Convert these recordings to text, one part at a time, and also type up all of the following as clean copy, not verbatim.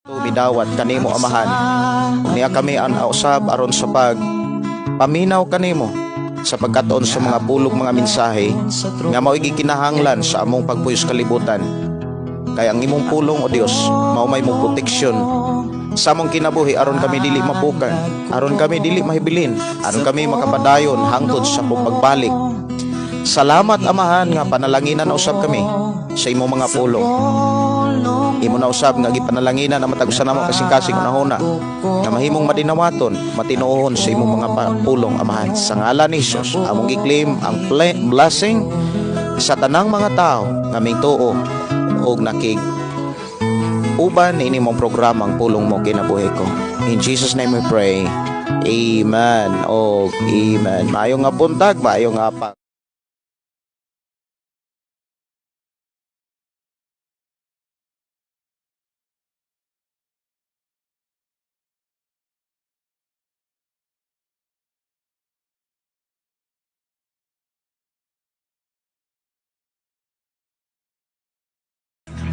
Midawat kanimo, Amahan. Niya kami ang usab aron sa pag paminaw kanimo sa pagkatuon sa mga pulong, mga mensahe nga mao'y gikinahanglan sa among pagpuyo sa kalibutan. Kay ang imong pulong, O Dios, mao may mo proteksyon sa among kinabuhi aron kami dili mapukan, aron kami dili mahibilin, aron kami makapadayon hangtod sa among pagbalik. Salamat, Amahan, nga panalanginan na usab kami sa imong mga pulong. Imo na usab nga gipanalanginan ang matag usa namo kasing-kasing unahuna nga mahimong madinawaton, matinuohon sa imong mga pulong, Amahan. Sa ngalan ni Jesus, among gi-claim ang blessing sa tanang mga tao nga mingtuo og nakig uban ini mong programang Pulong Mo Kinabuhi Ko. In Jesus' name we pray. Amen. O amen. Maayong nga buntag, maayong nga pa.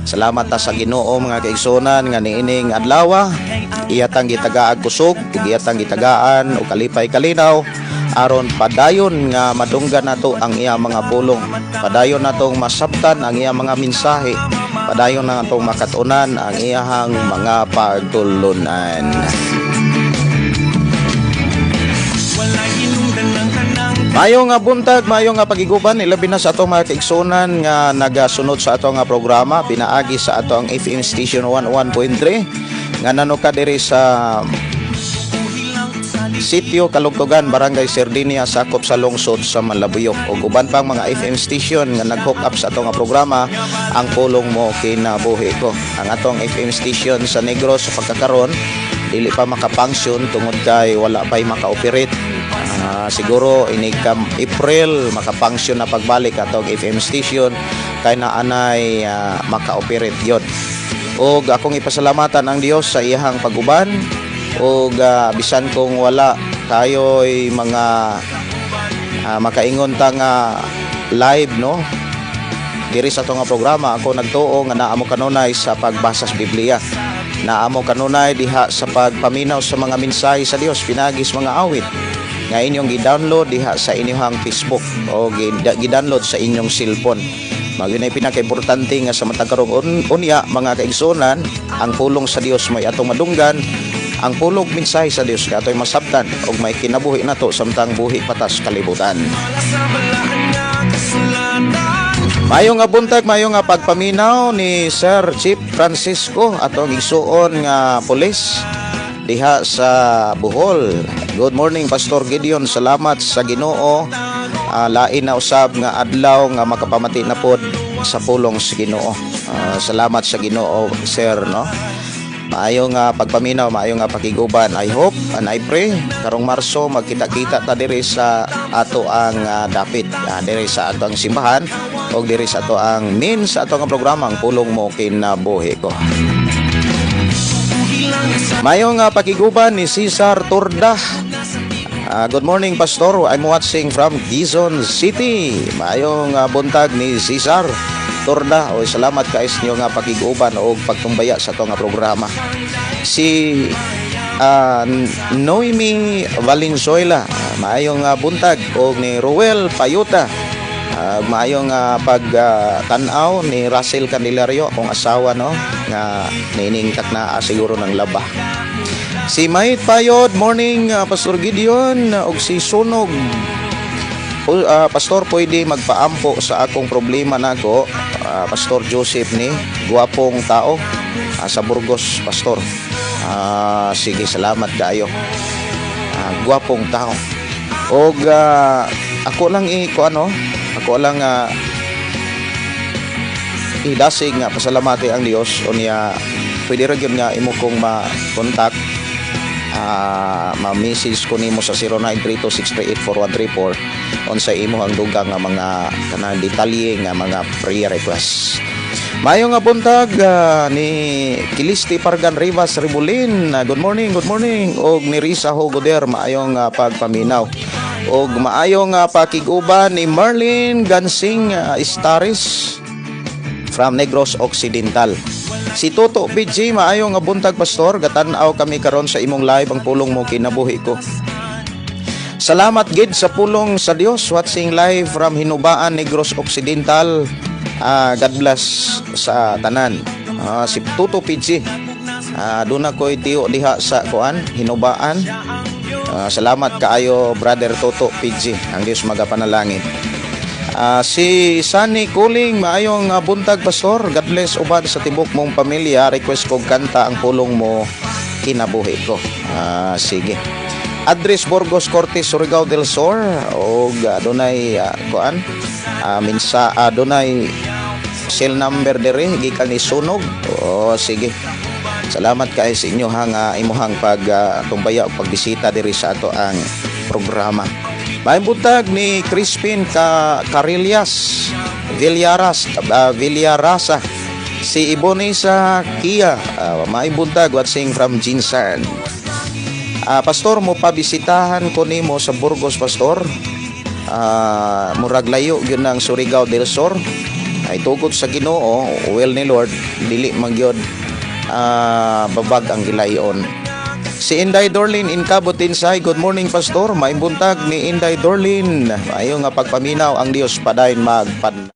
Salamat ta sa Ginoo, mga kaigsunan, nga niining adlaw iyatang gitagaag kusog ug iyatang gitagaan og kalipay, kalinaw, aron padayon nga madunggan nato ang iya mga pulong. Padayon natong masabtan ang iya mga mensahe. Padayon na natong makatunan ang iyahang mga pagtulunan. Mayo nga buntag, mayo nga pagiguban, ilabi na sa atong mga kaigsunan nga nagasunod sa atong nga programa pinaagi sa atong FM station 11.3 nga nanuka diri sa Sitio Kalugtugan, Barangay Sardinia, sakop sa lungsod sa Malabuyok, ug uban pang mga FM station nga nag-hook up sa atong nga programa, ang Pulong Mo Kinabuhi Ko. Ang atong FM station sa Negros sa pagkakaron dili pa makapunction tungod kay wala pa'y maka-operate. Siguro inig April makapunction na pagbalik atong FM station kay naanay maka-operate yon. Og akong ipasalamatan ang Dios sa iyahang pag-uban og bisan kung wala tayo'y mga makaingon ta nga live, no, diri sa ato nga programa, ako nagtuo nga naa mo kanunay sa pagbasa sa Biblia, naa mo kanunay diha sa pagpaminaw sa mga mensahe sa Dios pinaagi sa mga awit nga inyong gi-download diha sa inyong Facebook o gi-download sa inyong cellphone. Mao gyud ay pinaka-importante nga sa matag karong unya, mga kaigsunan, ang pulong sa Dios may atong madunggan, ang pulong mensahe sa Dios nga atoy masabtan ug may kinabuhi nato samtang buhi pa ta sa kalibutan. Mayo nga buntag, mayo nga pagpaminaw ni Sir Chief Francisco, atong igsuon nga pulis diha sa Bohol. Good morning, Pastor Gideon. Salamat sa Ginoo. Lain na usab nga adlaw nga makapamati na pod sa pulong sa Ginoo. Salamat sa Ginoo, sir, no. Maayo nga pagpaminaw, maayo nga pakiguban. I hope and I pray karong Marso magkita-kita ta diri sa ato ang dapit, diri sa ato ang simbahan o diri sa ato ang main sa ato ang programa, ang Pulong Mo Kinabuhi Ko. Mayo nga pakiguban ni Cesar Turda. Good morning, Pastor. I'm watching from Quezon City. Maayong buntag ni Cesar Torda. O salamat kay inyo nga pakiguban o pagtumbaya sa ato nga programa. Si Noemi Valenzuela, maayong buntag, og ni Ruel Payuta. Maayong pag tan-aw ni Russell Candelario, akong asawa, no, nga niiningkak na siguro ng laba. Si Mait Payod, morning, Pastor Gideon, ug si Sunog. Pastor, pwede magpaampo sa akong problema nako. Pastor Joseph ni gwapong tao sa Burgos, Pastor. Sige, salamat kayo. Gwapong tao. Og ako lang i ko ano, ako lang idasig nga pasalamati ang Dios unya pwede ra gyud nga imo kong ma-contact, ma-message ko nimo sa 0932-638-4134 unsa imo ang dugang nga mga kanang detalye nga mga prayer request. Mayo nga buntag ni Kilisti Pargan Rivas Ribulin. Good morning, good morning. Og ni Risa Hogoder, maayong pagpaminaw. Og maayong pakiguban ni Marlene Gansing Staris from Negros Occidental. Si Toto PG, maayo nga buntag, pastor, gatan-aw kami karon sa imong live, ang pulong mo kinabuhi ko. Salamat gid sa pulong sa Dios. Watching live from Hinubaan, Negros Occidental. God bless sa tanan. Si Tuto PG. Doon na ko'y tiyo diha sa kuan, Hinubaan. Salamat kaayo, Brother Toto PG. Ang Dios magapanalangin. Si Sunny Kuling, maayong buntag, pastor. God bless uban sa tibok mong pamilya. Request kog kanta, ang pulong mo kinabuhi ko. Sige. Address Burgos Cortes, Surigao del Sur og dunay kuan minsa dunay cell number diri gikan ni Sunog. Oh, sige. Salamat kay sa inyo hang imuhang pag tumbaya og pagbisita diri sa ato ang programa. Maayong buntag ni Crispin Ka Carillas Villaras Villarasa. Si Ibonisa Kia, maayong buntag, watching from Jinsan. Pastor, mo pabisitahan ko nimo sa Burgos, pastor. Murag layo gyud ng Surigao del Sur. Ay tugot sa Ginoo, will ni Lord, dili man gyud babag ang gilayon. Si Inday Dorlin in Tinsay, good morning, pastor. Maayong buntag ni Inday Dorlin. Maayo nga pagpaminaw, ang Dios padayon magpan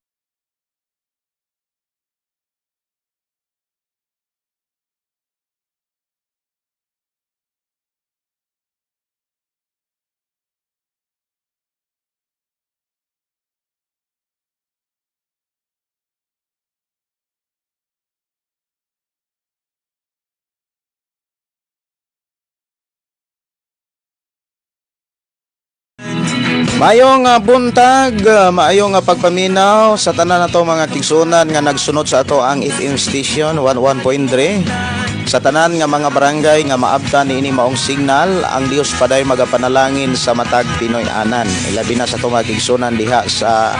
Maayong buntag, maayong pagpaminaw sa tanan nato mga kigsunan nga nagsunod sa ato ang FM station 11.3. Sa tanan nga mga barangay nga maabtan niini maong signal, ang Dios paday magapanalangin sa matag Pinoy anan. Ilabi na sa ato mga kigsunan diha sa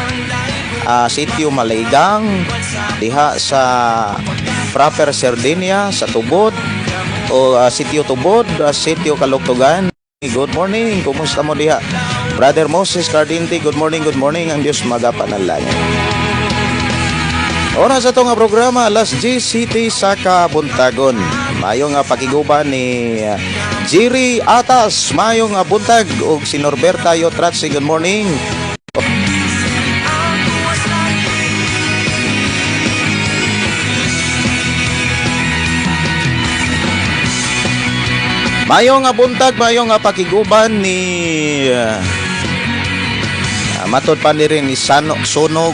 Sitio Malaygang, diha sa Proper Sardinia, sa Tubod, o Sitio Tubod, Sitio Kaluktugan. Good morning, kumusta mo diha? Brother Moses Cardinti, good morning, good morning. Ang Diyos magapanalangin. Oras sa nga programa, alas 10 City sa Kabuntagon. Maayong nga pakiguban ni Jiri Atas, maayong nga buntag ug si Norberta Yotratsi, good morning. Maayong nga buntag, maayong nga pakiguban ni matod pa ni rin ni Sano, Sunog,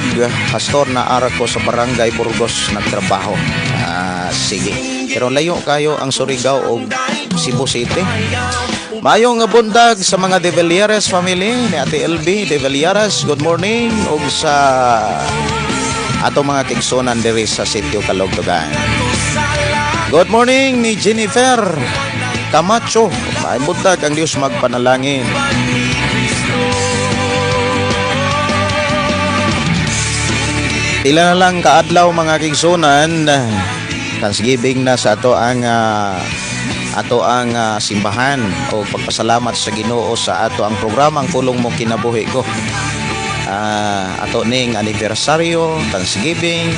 pastor na ara ko sa Barangay Burgos nagtrabaho. Sige. Pero layo kayo ang Surigao og Cebu City. Maayong nga buntag sa mga De Villares family ni Ate LB De Villares, good morning ug sa atong mga kigsunan diri sa Sitio Kalugtugan. Good morning ni Jennifer Camacho. Maayong buntag, ang Dios magpanalangin. Pila na lang kaadlaw, mga kigsunan, Thanksgiving na sa ato ang simbahan o pagpasalamat sa Ginoo sa ato ang programa ang pulong mo kinabuhi ko. Ato ning anibersaryo, Thanksgiving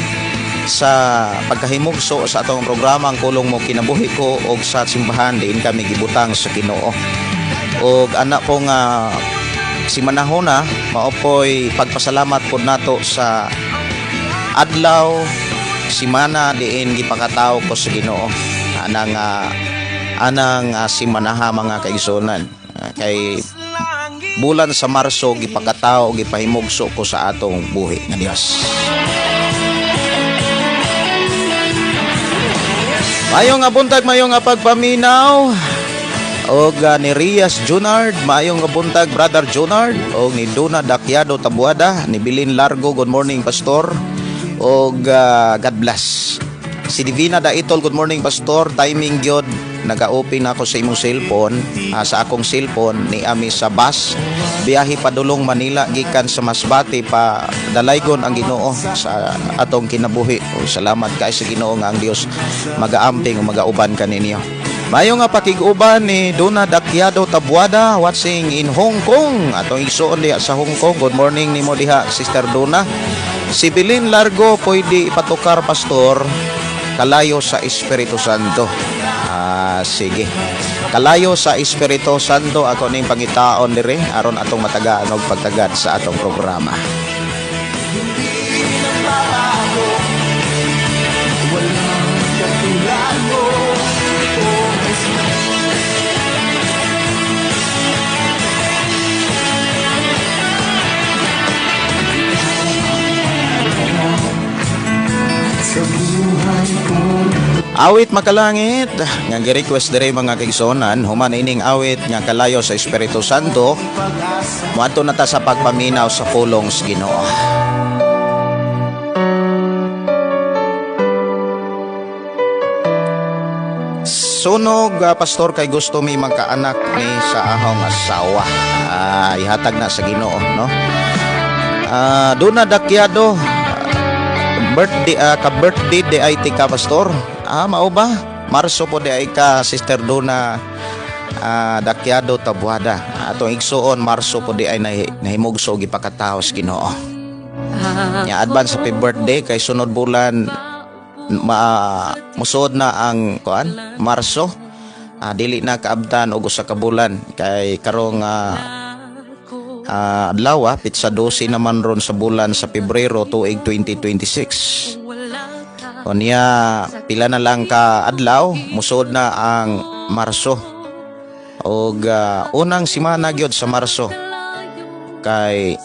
sa pagkahimugso sa atong programa ang pulong mo kinabuhi ko og sa simbahan diin kami gibutang sa Ginoo. Og ana po nga si manahona mao po'y pagpasalamat pod nato sa adlaw simana diin gipakatawo ko sa Ginoo anang simanaha, mga kaigsunan. Kay bulan sa Marso gipakatawo, gipahimugso ko sa atong buhi nga Dios. Maayong nga buntag, maayong nga pagpaminaw. Og ni Rias Junard, maayong nga buntag, Brother Junard, og ni Duna Dakyado Tabuada, ni Bilin Largo, good morning, pastor. Og God bless. Si Divina Daitol, good morning, pastor. Timing gyud, naga-open ako sa imong cellphone, sa akong cellphone ni ami sa bus. Biyahe padulong Manila gikan sa Masbate pa dalaygon ang Ginoo sa atong kinabuhi. O, salamat kay sa Ginoo nga ang Dios magaamping o magauban kaninyo. Mayo nga pakig-uban ni Duna Dakyado Tabuada watching in Hong Kong. Atong igsuon diha sa Hong Kong. Good morning nimo diha, Sister Duna. Si Bilin Largo, pwede ipatukar, pastor. Kalayo sa Espiritu Santo. Ah, sige. Kalayo sa Espiritu Santo ako ning pangitaon diri aron atong matagaan og pagtagad sa atong programa. Hindi nagbabago. Walang katulad mo, Oh Jesus. Sa buhay ko. Awit Makalangit nga gi-request diri, mga kaigsuonan. Human ining awit nga Kalayo sa Espiritu Santo, moadto na ta sa pagpaminaw sa pulong sa Ginoo. Sunog, pastor, kay gusto mi magkaanak ni sa ahong asawa. Ah, ihatag na sa Ginoo, no? Ah, doon na dakyado birthday, ka birthday di ay ti ka, pastor. Ah, mao ba? Marso po di ay ka, Sister Dona Dakyado Tabuada. Atong igsuon, Marso po di ay nahimugso gipakataos Ginoo. Nya advance happy birthday kay sunod bulan ma musuod na ang kuan, Marso. Ah, dili na kaabtan og usa ka bulan kay karong adlaw, pitsa 12 naman ron sa bulan sa Pebrero tuig 2026. Unya pila na lang ka adlaw musuod na ang Marso. Og unang semana gyud sa Marso kay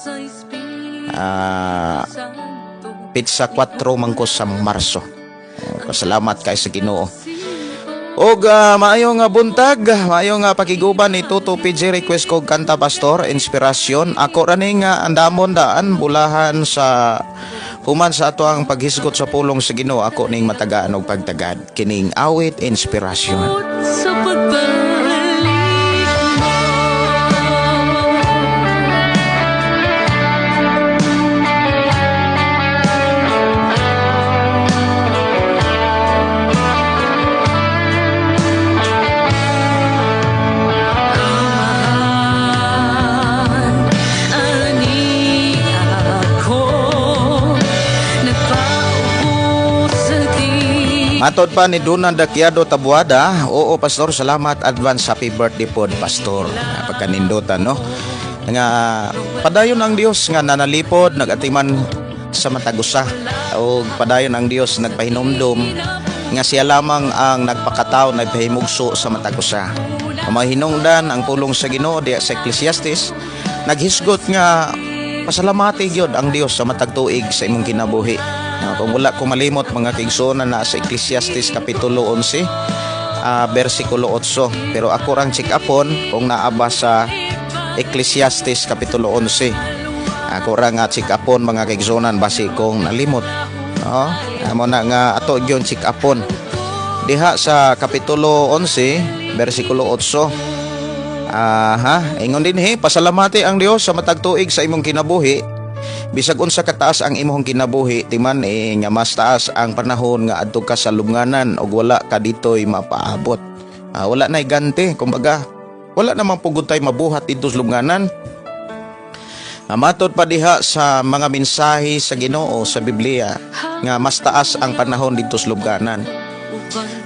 pitsa 4 man ko sa Marso. Pasalamat kay sa Ginoo. Og maayo nga buntag, maayo nga pakiguban ni Toto PJ, request ko kanta, pastor, Inspirasyon. Ako ra ni nga andamon daan bulahan sa human sa ato ang paghisgot sa pulong sa Ginoo, ako ning matagaan og pagtagad kining awit Inspirasyon. Sa pagbalik mo. Amahan, ani ako nagpaubos sa di Matod pa ni Dunan Dakyado Tabuada, "Oo, pastor, salamat, advance happy birthday pod, pastor." Pagkanindutan, no? Nga padayon ang Dios nga nanalipod, nagatiman sa matag usa. O padayon ang Dios nagpahinumdum nga siya lamang ang nagpakataw, nagpahimugso sa matag usa. Mahinungdan ang pulong sa Ginoo diya sa Ecclesiastes, naghisgot nga pasalamati gyud ang Dios sa matag tuig sa imong kinabuhi. Kung wala ko malimot, mga kaigsuonan, na sa Ecclesiastes kapitulo 11 versikulo 8. Pero ako rang check upon kung naa ba sa Ecclesiastes kapitulo 11. Ako ra nga check upon, mga kaigsuonan, basi kong nalimot. No? Amo na nga ato gyud check upon. Diha sa kapitulo 11 versikulo 8. Aha, ingon dinhi, pasalamati ang Dios sa matag tuig sa imong kinabuhi. Bisag unsa kataas ang imong kinabuhi, timan eh, nga mas taas ang panahon nga adto ka sa lubnganan ug wala ka dito'y mapaabot. Ah, wala na'y ganti, kumbaga, wala namang pugod tay mabuhat dito sa lubnganan. Matod pa diha sa mga mensahe sa Ginoo sa Biblia nga mas taas ang panahon dito sa lubnganan.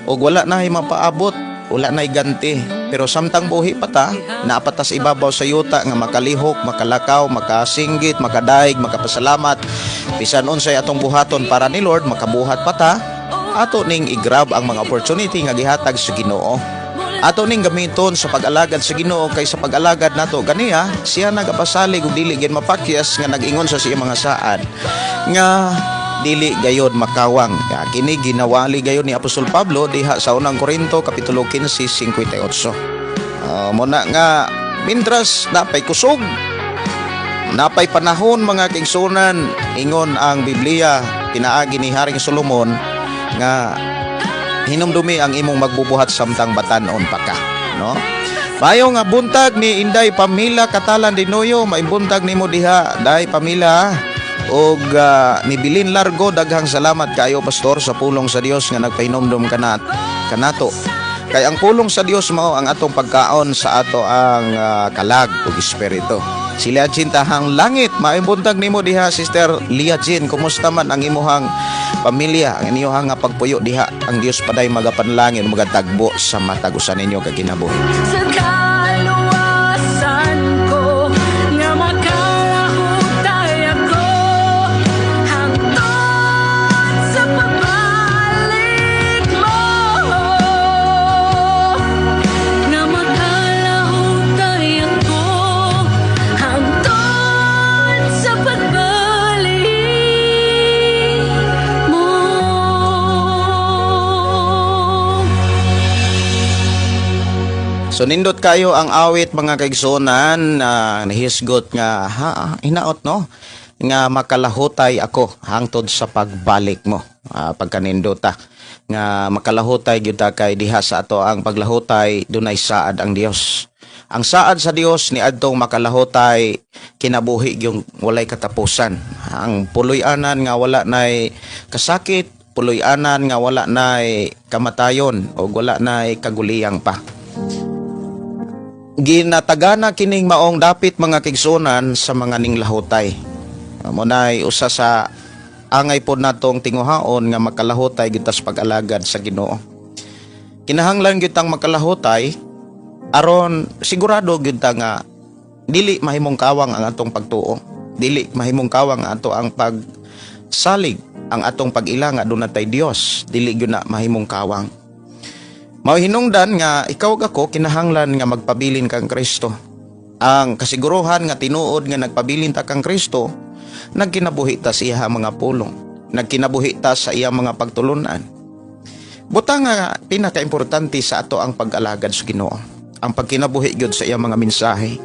Ug wala na mapaabot, wala na ganti. Pero samtang buhi pa ta, naapatas ibabaw sa yuta nga makalihok, makalakaw, makasinggit, makadaig, makapasalamat. Bisan unsay atong buhaton para ni Lord, makabuhat pa ta, ato ning i-grab ang mga opportunity nga gihatag sa Ginoo. Ato ning gamiton sa pag-alagad sa Ginoo kay sa pag-alagad nato ganiya siya nagapasalig ug dili gid mapakyas nga nag-ingon sa siya mga saad nga dili gayod makawang. Ya, kini ginawali gayon ni Apostol Pablo diha sa Unang Korinto kapitulo 15:58. Mo na nga mintras napay kusog, napay panahon, mga kaigsuonan, ingon ang Biblia pinaagi ni Haring Solomon nga hinumdumi ang imong magbubuhat samtang batanon pa ka, no? Mayo nga buntag ni Inday Pamela Katalan Dinoyo, maibuntag nimo diha, Day Pamela. Og ni Bilin Largo, daghang salamat kayo, pastor, sa pulong sa Dios nga nagpahinumdum kanato. Kay ang pulong sa Dios mao ang atong pagkaon sa ato ang kalag ug espiritu. Si Lia Jean Tahang Langit, maayong buntag nimo diha, Sister Lia Jean. Kumusta man ang imuhang Pamilya, ang inyohang nga pagpuyo diha, ang Dios paday magapanlangin, magatagbo sa matag usa ninyo ka kinabuhi. Sa kaluwasan ko nga makalahutay ako hangtod sa pagbalik mo, nga makalahutay ako hangtod sa pagbalik mo. So nindot kayo ang awit, mga kaigsunan, na nahisgot nga ha, hinaot no nga makalahutay ako hangtod sa pagbalik mo. Pagkanindota nga makalahutay gyud ta kay diha sa ato ang paglahutay dunay saad ang Dios. Ang saad sa Dios ni adtong makalahutay kinabuhi yung walay katapusan. Ang puloy-anan nga wala nay kasakit, puloy-anan nga wala nay kamatayon o wala nay kaguliyang pa. Ginatagana kining maong dapit, mga kaigsunan, sa mga ninglahutay. Mo nay usa sa angay pod natong tinguhaon nga makalahutay gyud sa pag-alagad sa Ginoo. Kinahanglan gyud tang makalahutay aron sigurado gyud ta nga dili mahimong kawang ang atong pagtuo. Dili mahimong kawang ang ato ang pagsalig, ang atong pag-ila nga aduna tay Dios, dili gyud na mahimong kawang. Mao hinungdan nga ikaw ug ako kinahanglan nga magpabilin kang Kristo. Ang kasiguruhan nga tinuod nga nagpabilin ta kang Kristo, nagkinabuhi ta sa iya mga pulong, nagkinabuhi ta sa iya mga pagtulunan. Buta nga pinakaimportante sa ato ang pag-alagad sa Ginoo. Ang pagkinabuhi gyud sa iya mga mensahe.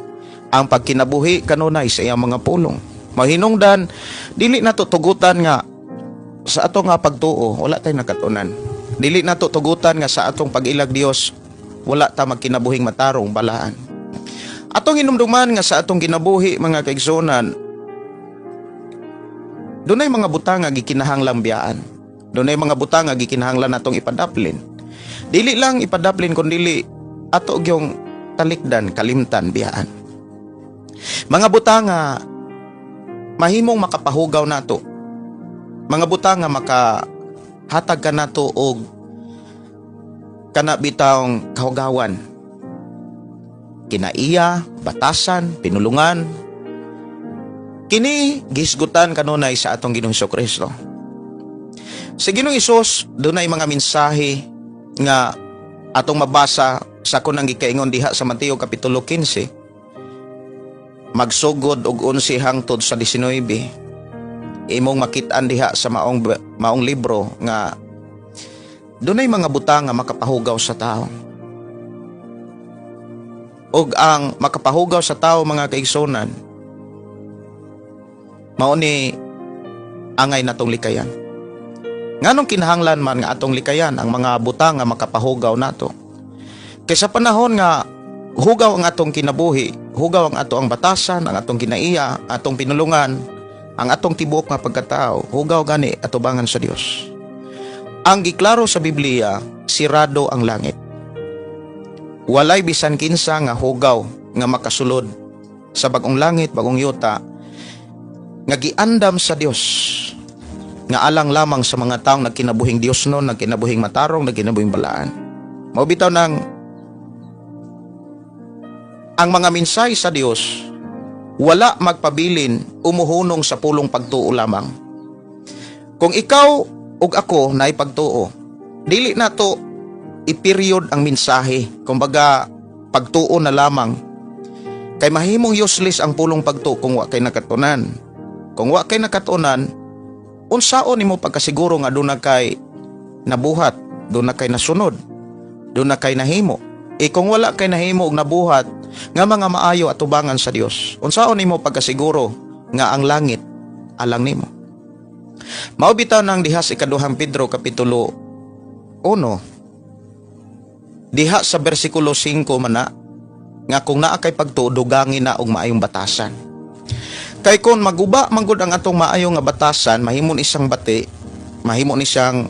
Ang pagkinabuhi kanunay sa iya mga pulong. Mahinungdan dili nato tugutan nga sa ato nga pagtuo wala tay nakatunan. Dili nato tugutan nga sa atong pag-ilag Dios wala ta magkinabuhing matarong balaan. Atong hinumduman nga sa atong kinabuhi, mga kaigsunan, dunay mga butang nga gikinahanglang biyaan. Dunay mga butang nga gikinahanglan natong ipadaplin. Dili lang ipadaplin kun dili ato gyung talikdan, kalimtan, biyaan. Mga butang nga mahimong makapahugaw nato. Mga butang nga makahatag ka nato og kana bitawng kahugawan. Kinaiya, batasan, pinulungan. Kini gihisgutan kanunay sa atong Ginoong Kristo. Sa Ginoong Hesus dunay mga mensahe nga atong mabasa sa kunang gikaingon diha sa Mateo kapitulo 15 magsugod og 11 hangtod sa 19. Imong makit-an diha sa maong maong libro nga dunay mga butang nga makapahugaw sa tao. Ug ang makapahugaw sa tao, mga kaigsunan, mao ni angay natong likayan. Nganong kinahanglan man nga atong likayan ang mga butang nga makapahugaw nato? Kay sa panahon nga hugaw ang atong kinabuhi, hugaw ang ato ang batasan, ang atong kinaiya, atong pinulungan, ang atong tibuok nga pagkatao, hugaw gani atubangan sa Dios. Ang giklaro sa Biblia, sirado ang langit. Walay bisan kinsa nga hugaw nga makasulod sa bagong langit, bagong yuta nga giandam sa Dios nga alang lamang sa mga taong nagkinabuhing Dios no, nagkinabuhing matarong, nagkinabuhing balaan. Mao bitaw nang ang mga mensahe sa Dios wala magpabilin umuhunong sa pulong pagtuo lamang. Kung ikaw ug ako naay pagtuo, dili nato i-period ang mensahe. Kumbaga, pagtuo na lamang. Kay mahimong useless ang pulong pagtuo kung wa kay nakatunan. Kung wa kay nakatunan, unsaon nimo pagkasiguro nga duna kay nabuhat, duna kay nasunod, duna kay nahimo? E kung wala kay nahimo og nabuhat nga mga maayo atubangan sa Dios, unsaon nimo pagkasiguro nga ang langit alang nimo? Mao bitaw nang diha sa ikaduhang Pedro kapitulo 1 diha sa bersikulo 5 mana nga kung naa kay pagtuo, dugangin na og maayong batasan. Kay kung maguba manggod ang atong maayo nga batasan, mahimo ni siyang bati, mahimo ni siyang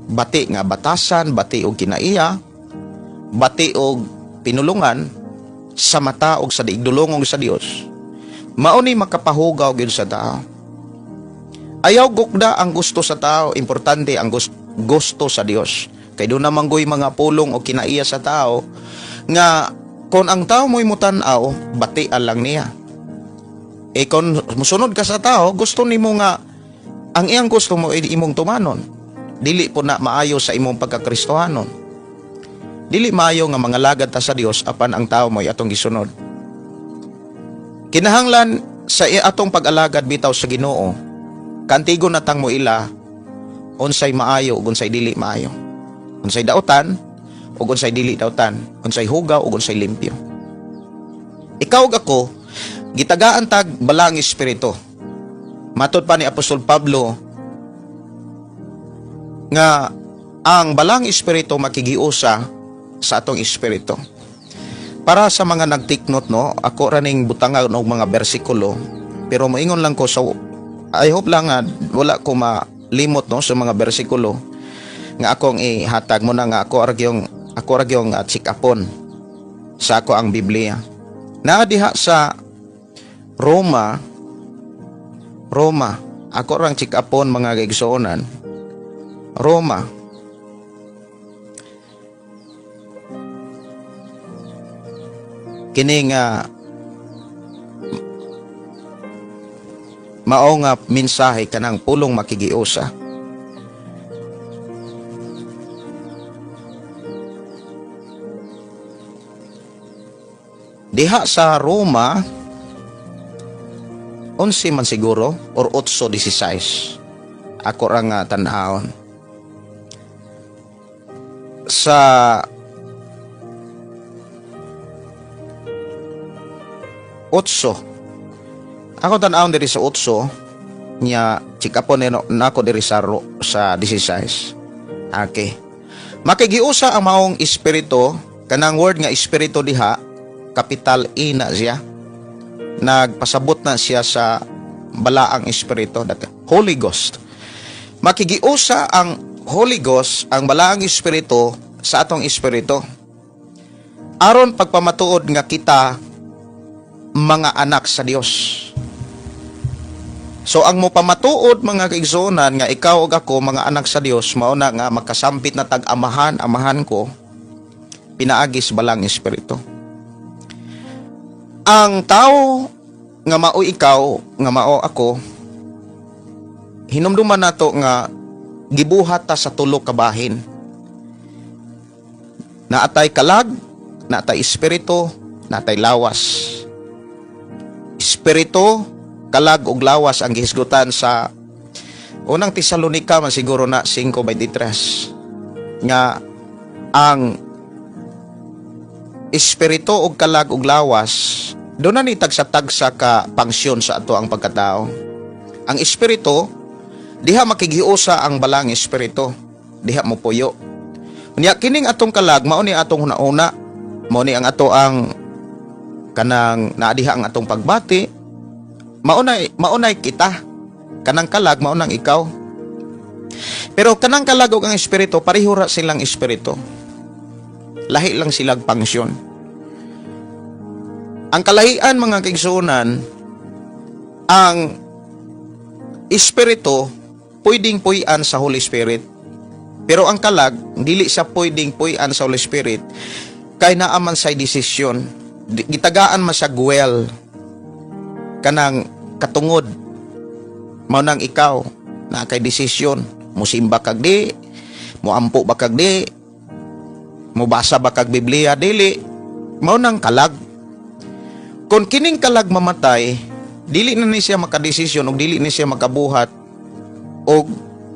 bati nga batasan, bati og kinaiya, bati og pinulungan sa mata og sa digdulongong sa Dios. Mao ni makapahugaw gyud sa tao. Ayaw gukda ang gusto sa tao, importante ang gusto sa Dios. Kay duna man goy mga pulong o kinaiya sa tao nga kung ang tao mo'y mutan-aw, batian lang niya. Eh kung musunod ka sa tao, gusto nimo nga ang iyang gusto mo ay imong tumanon. Dili po na maayo sa imong pagkakristohanon. Dili maayo nga mga lagad ta sa Dios apan ang tao mo'y atong gisunod. Kinahanglan sa atong pag-alagad bitaw sa Ginoo, kantigo na tang moila unsay maayo ug unsay dili maayo. Unsay dautan ug unsay dili dautan, unsay hugaw ug unsay limpyo. Ikaw ug ako gitagaan tag balaang espiritu. Matod pa ni Apostol Pablo nga ang balaang espiritu makigiusa sa atong espiritu. Para sa mga nag-take note, no, ako raning butangan og mga bersikulo, pero moingon lang ko, so I hope lang nga wala ko malimot, no, sa mga bersikulo nga akong ihatag mo na nga ako ra gyung check-upon sa ako ang Biblia. Naa diha sa Roma. Roma, ako rang check-upon, mga kaigsuonan. Roma kini nga mao nga mensahe, kanang pulong makigiusa. Diha sa Roma 11 man siguro or 8:16, ako ra nga tan-awon sa 8. Ako tan-awon diri sa 8 nya, check up nako diri sa 16. Okay, makigiusa ang maong espiritu. Kanang word nga espiritu diha, capital E na siya, nagpasabot na siya sa balaang espiritu, that Holy Ghost. Makigiusa ang Holy Ghost, ang balaang espiritu, sa atong espiritu aron pagpamatuod nga kita mga anak sa Dios. So ang mopamatuod, mga kaigsuonan, nga ikaw ug ako mga anak sa Dios, mao na nga makasampit na tag amahan, amahan ko, pinaagi sa balaang espiritu. Ang tao nga mao ikaw, nga mao ako, hinumduman nato nga gibuhat ta sa tulo ka bahin. Naatay kalag, naatay espiritu, naatay lawas. Espiritu, kalag ug lawas ang gihisgutan sa Unang Tesalonika man siguro na 5:23 nga ang espiritu ug kalag ug lawas duna ni tagsa-tagsa ka pangsyon sa ato ang pagkatao. Ang espiritu, diha makigiusa ang balaang espiritu, diha mo puyo. Unya kining atong kalag, mao ni atong hunahuna, mao ni ang ato ang kanang naa diha ang atong pagbati, maunay kita. Kanang kalag mao nang ikaw. Pero kanang kalag ug ang espiritu, pareho ra silang espiritu. Lahi lang silang pangsyon. Ang kalahian, mga kaigsuonan, ang espiritu pwedeng puy-an sa Holy Spirit. Pero ang kalag, dili siya pwedeng puy-an sa Holy Spirit kay naa man sa desisyon. Gitagaan man siya will, kanang katungod, mao nang ikaw na kay desisyon, musimba kag di, muampo ba kag di, mubasa ba kag Biblia dili, mao nang kalag. Kung kining kalag mamatay, dili na ni siya makadesisyon ug dili ni siya makabuhat og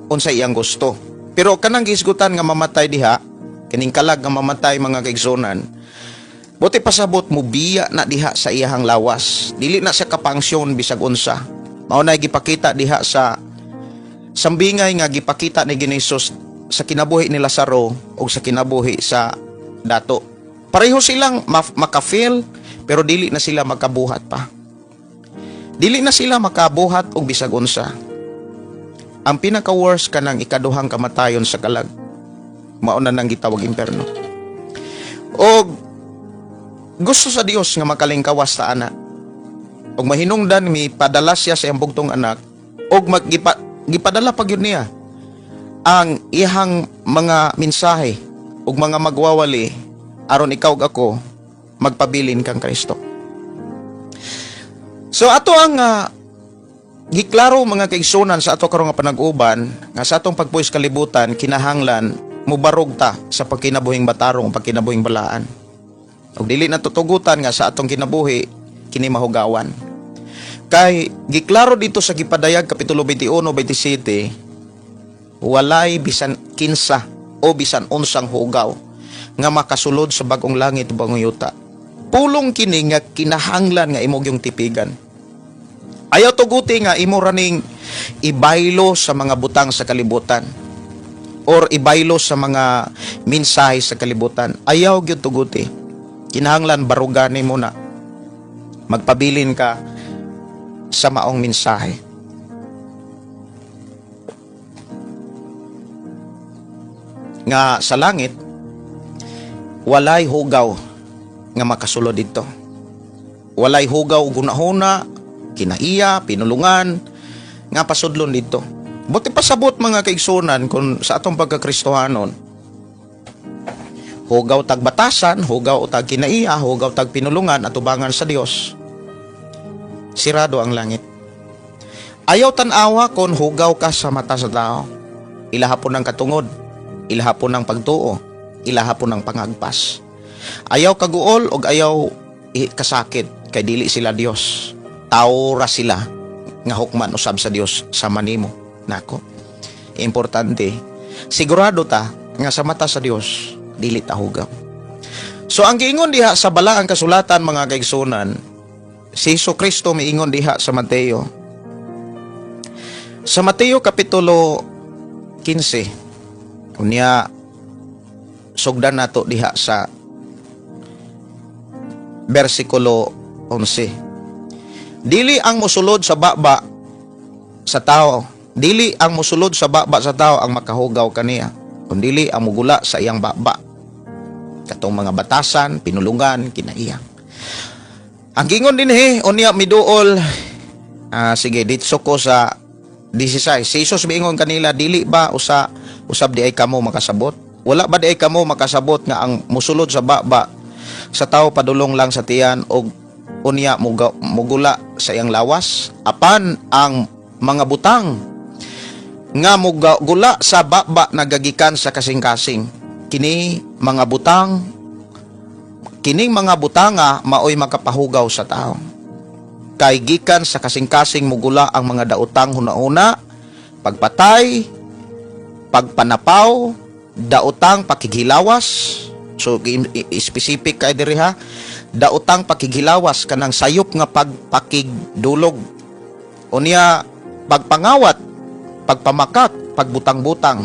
unsa iyang gusto. Pero kanang gihisgutan nga mamatay diha, kining kalag nga mamatay, mga kaigsuonan, buot pasabot mo biya na diha sa iyahang lawas. Dili na siya kapangsyon bisag unsa. Mao na gipakita diha sa sambingay nga gipakita ni Ginesus sa kinabuhi ni Lazaro o sa kinabuhi sa dato. Pareho silang maka-feel pero dili na sila makabuhat pa. Dili na sila makabuhat og bisag unsa. Ang pinaka-worst, kanang ikaduhang kamatayon sa kalag. Mao na nang gitawag imperno. Og gusto sa Dios nga makalingkawas ta ana. Og mahinungdan mi padala siya sa iyang bugtong anak og maggipa Gipadala pa gyud niya ang iyang mga mensahe ug mga magwawali aron ikaw ug ako magpabilin kang Kristo. So ato ang giklaro, mga kaigsunan, sa ato karon nga panag-uban nga sa atong pagpuyo sa kalibutan, kinahanglan mubarog ta sa pagkinabuhing matarong, pagkinabuhing balaan. Ug dili na tutugutan nga sa atong kinabuhi kini mahugawan. Kay giklaro dito sa Gipadayag kapitulo 21 27, walay bisan kinsa o bisan unsang hugaw nga makasulod sa bag-ong langit ug bag-ong yuta. Pulong kini nga kinahanglan nga imo gyung tipigan. Ayaw tuguti nga imo raning ibaylo sa mga butang sa kalibutan or ibaylo sa mga mensahe sa kalibutan. Ayaw gyud tuguti. Kinahanglan barugan nimo na. Magpabilin ka sa maong mensahe. Nga sa langit walay hugaw nga makasulod didto. Walay hugaw ug hunahuna, kinaiya, pinulungan nga pasudlon didto. Buot pasabot, mga kaigsunan, kung sa atong pagkakristohanon, hugaw tag batasan, hugaw tag kinaiya, hugaw tag pinulungan atubangan sa Dios. Sirado ang langit. Ayaw tan-awa kon hugaw ka sa mata sa tao. Ilaha pud ang katungod, ilaha pud ang pagtuo, ilaha pud ang pangagpas. Ayaw kaguol og ayaw kasakit kay dili sila Dios. Tao ra sila nga hukman usab sa Dios sama nimo. Nako. Importante, sigurado ta nga sa mata sa Dios dili ta hugaw. So ang giingon diha sa balaang kasulatan, mga kaigsunan, si Hesus Kristo miingon diha sa Mateo. Sa Mateo kapitulo 15, unya sugdan nato diha sa bersikulo 11. Dili ang musulod sa baba sa tao, dili ang musulod sa baba sa tao ang makahugaw kaniya, kundili ang mugula sa iyang baba. Katong mga batasan, pinulungan, kinaiya. Ang gingon dinhi, unya miduol, sige, ditso ko sa 16. Si Jesus miingon kanila, "Dili ba usa usab diay kamo makasabot? Wala ba diay kamo makasabot nga ang musulod sa baba sa tao padulong lang sa tiyan og unya mugula sa iyang lawas? Apan ang mga butang nga mugula sa baba nagagikan sa kasing-kasing. Kining mga butanga maoy makapahugaw sa tao. Kay gikan sa kasing-kasing mugula ang mga daotang hunahuna, pagpatay, pagpanapaw, daotang pakighilawas." So specific kay diri ha. Daotang pakighilawas, kanang sayop nga pagpakigdulog. Unya pagpangawat, pagpamakak, pagbutang-butang.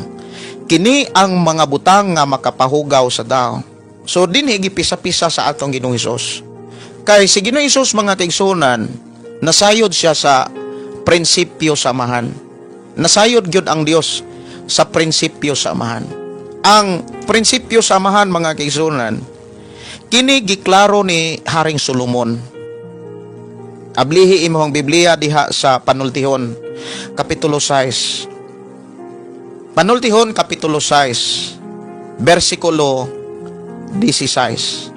Kini ang mga butang nga makapahugaw sa tao. So dinhi gipisa-pisa sa atong Ginoong Hesus. Kay si Ginoong Hesus, mga kaigsunan, nasayod siya sa prinsipyo sa Amahan. Nasayod gyud ang Dios sa prinsipyo sa Amahan. Ang prinsipyo sa Amahan, mga kaigsunan, kini giklaro ni Haring Solomon. Ablihi imong Biblia diha sa Panultihon, Kapitulo 6. Panultihon, Kapitulo 6, versikulo 16.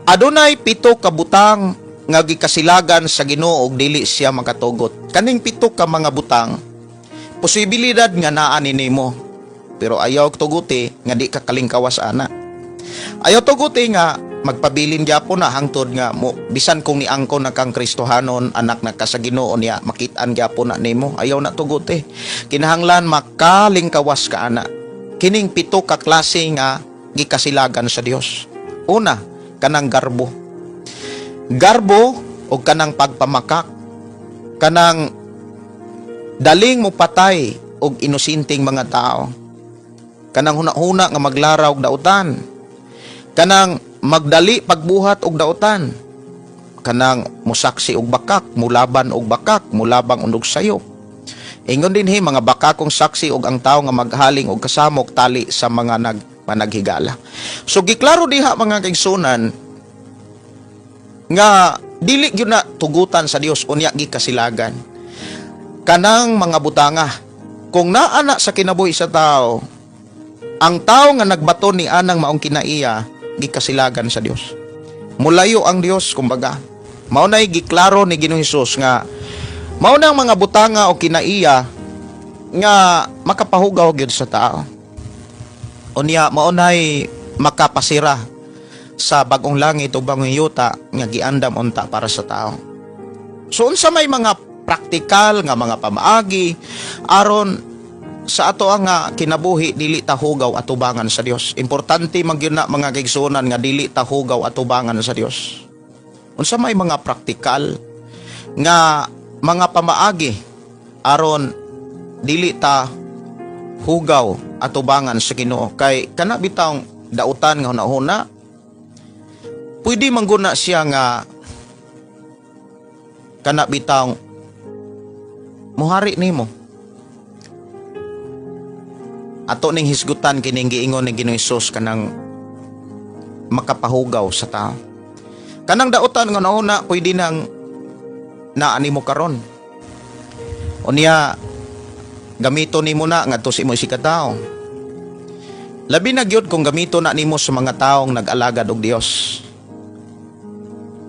"Adunay pito ka butang nga gikasilagan sa Ginoo ug dili siya makatugot." Kaning pito ka mga butang, posibilidad nga naa ni nimo. Pero ayaw tuguti nga di ka kalingkawas ana. Ayaw tuguti nga magpabilin gyapon na hangtod nga mo bisan kung niangkon na kang Kristohanon, anak na ka sa Ginoo niya, makit-an gyapon na nimo. Ayaw na tuguti. Kinahanglan makalingkawas ka ana. Kining pito ka klase nga gikasilagan sa Dios. Una, kanang garbo. Garbo o kanang pagpamakak. Kanang daling mo patay og inosenteng mga tao. Kanang hunahuna nga maglaraw og dautan. Kanang magdali pagbuhat og dautan. Kanang musaksi og bakak, mulaban og bakak, mulabang og sayop. Ingon dinhi, mga bakakong saksi og ang tao nga maghaling og kasamok tali sa mga nagmanaghigala. So giklaro diha, mga kaigsunan, nga dili gyud na tugutan sa Dios unya gikasilagan. Kanang mga butanga Kung naa na sa kinabuhi sa tao, ang tao nga nagbaton ni anang maong kinaiya, gikasilagan sa Dios. Mulayo ang Dios kumbaga. Mao nay giklaro ni Ginoong Hesus nga mao nang mga butanga o kinaiya nga makapahugaw gyud sa tao. Unya, mao nay makapasira sa bagong langit o bagong yuta nga giandam unta para sa tao. So unsa may mga praktikal nga mga pamaagi aron sa ato ang nga kinabuhi dili ta hugaw atubangan sa Dios? Importante man gyud na, mga kaigsuonan, nga dili ta hugaw atubangan sa Dios. Unsa may mga praktikal nga mga pamaagi aron dili ta hugaw atubangan sa Ginoo? Kay kana bitawng dautan nga hunahuna, pwede mangguna siya nga kana bitawng muhari nimo. Ato ning hisgutan kining giingon ni Ginoong Hesus, kanang makapahugaw sa tao. Kanang dautan nga nauna, pwede nang naa nimo karon. Unya, gamito nimo na ngadto sa imo isigkatawo. Labi na gyud kung gamito na nimo sa mga taong nag-alagad og Dios.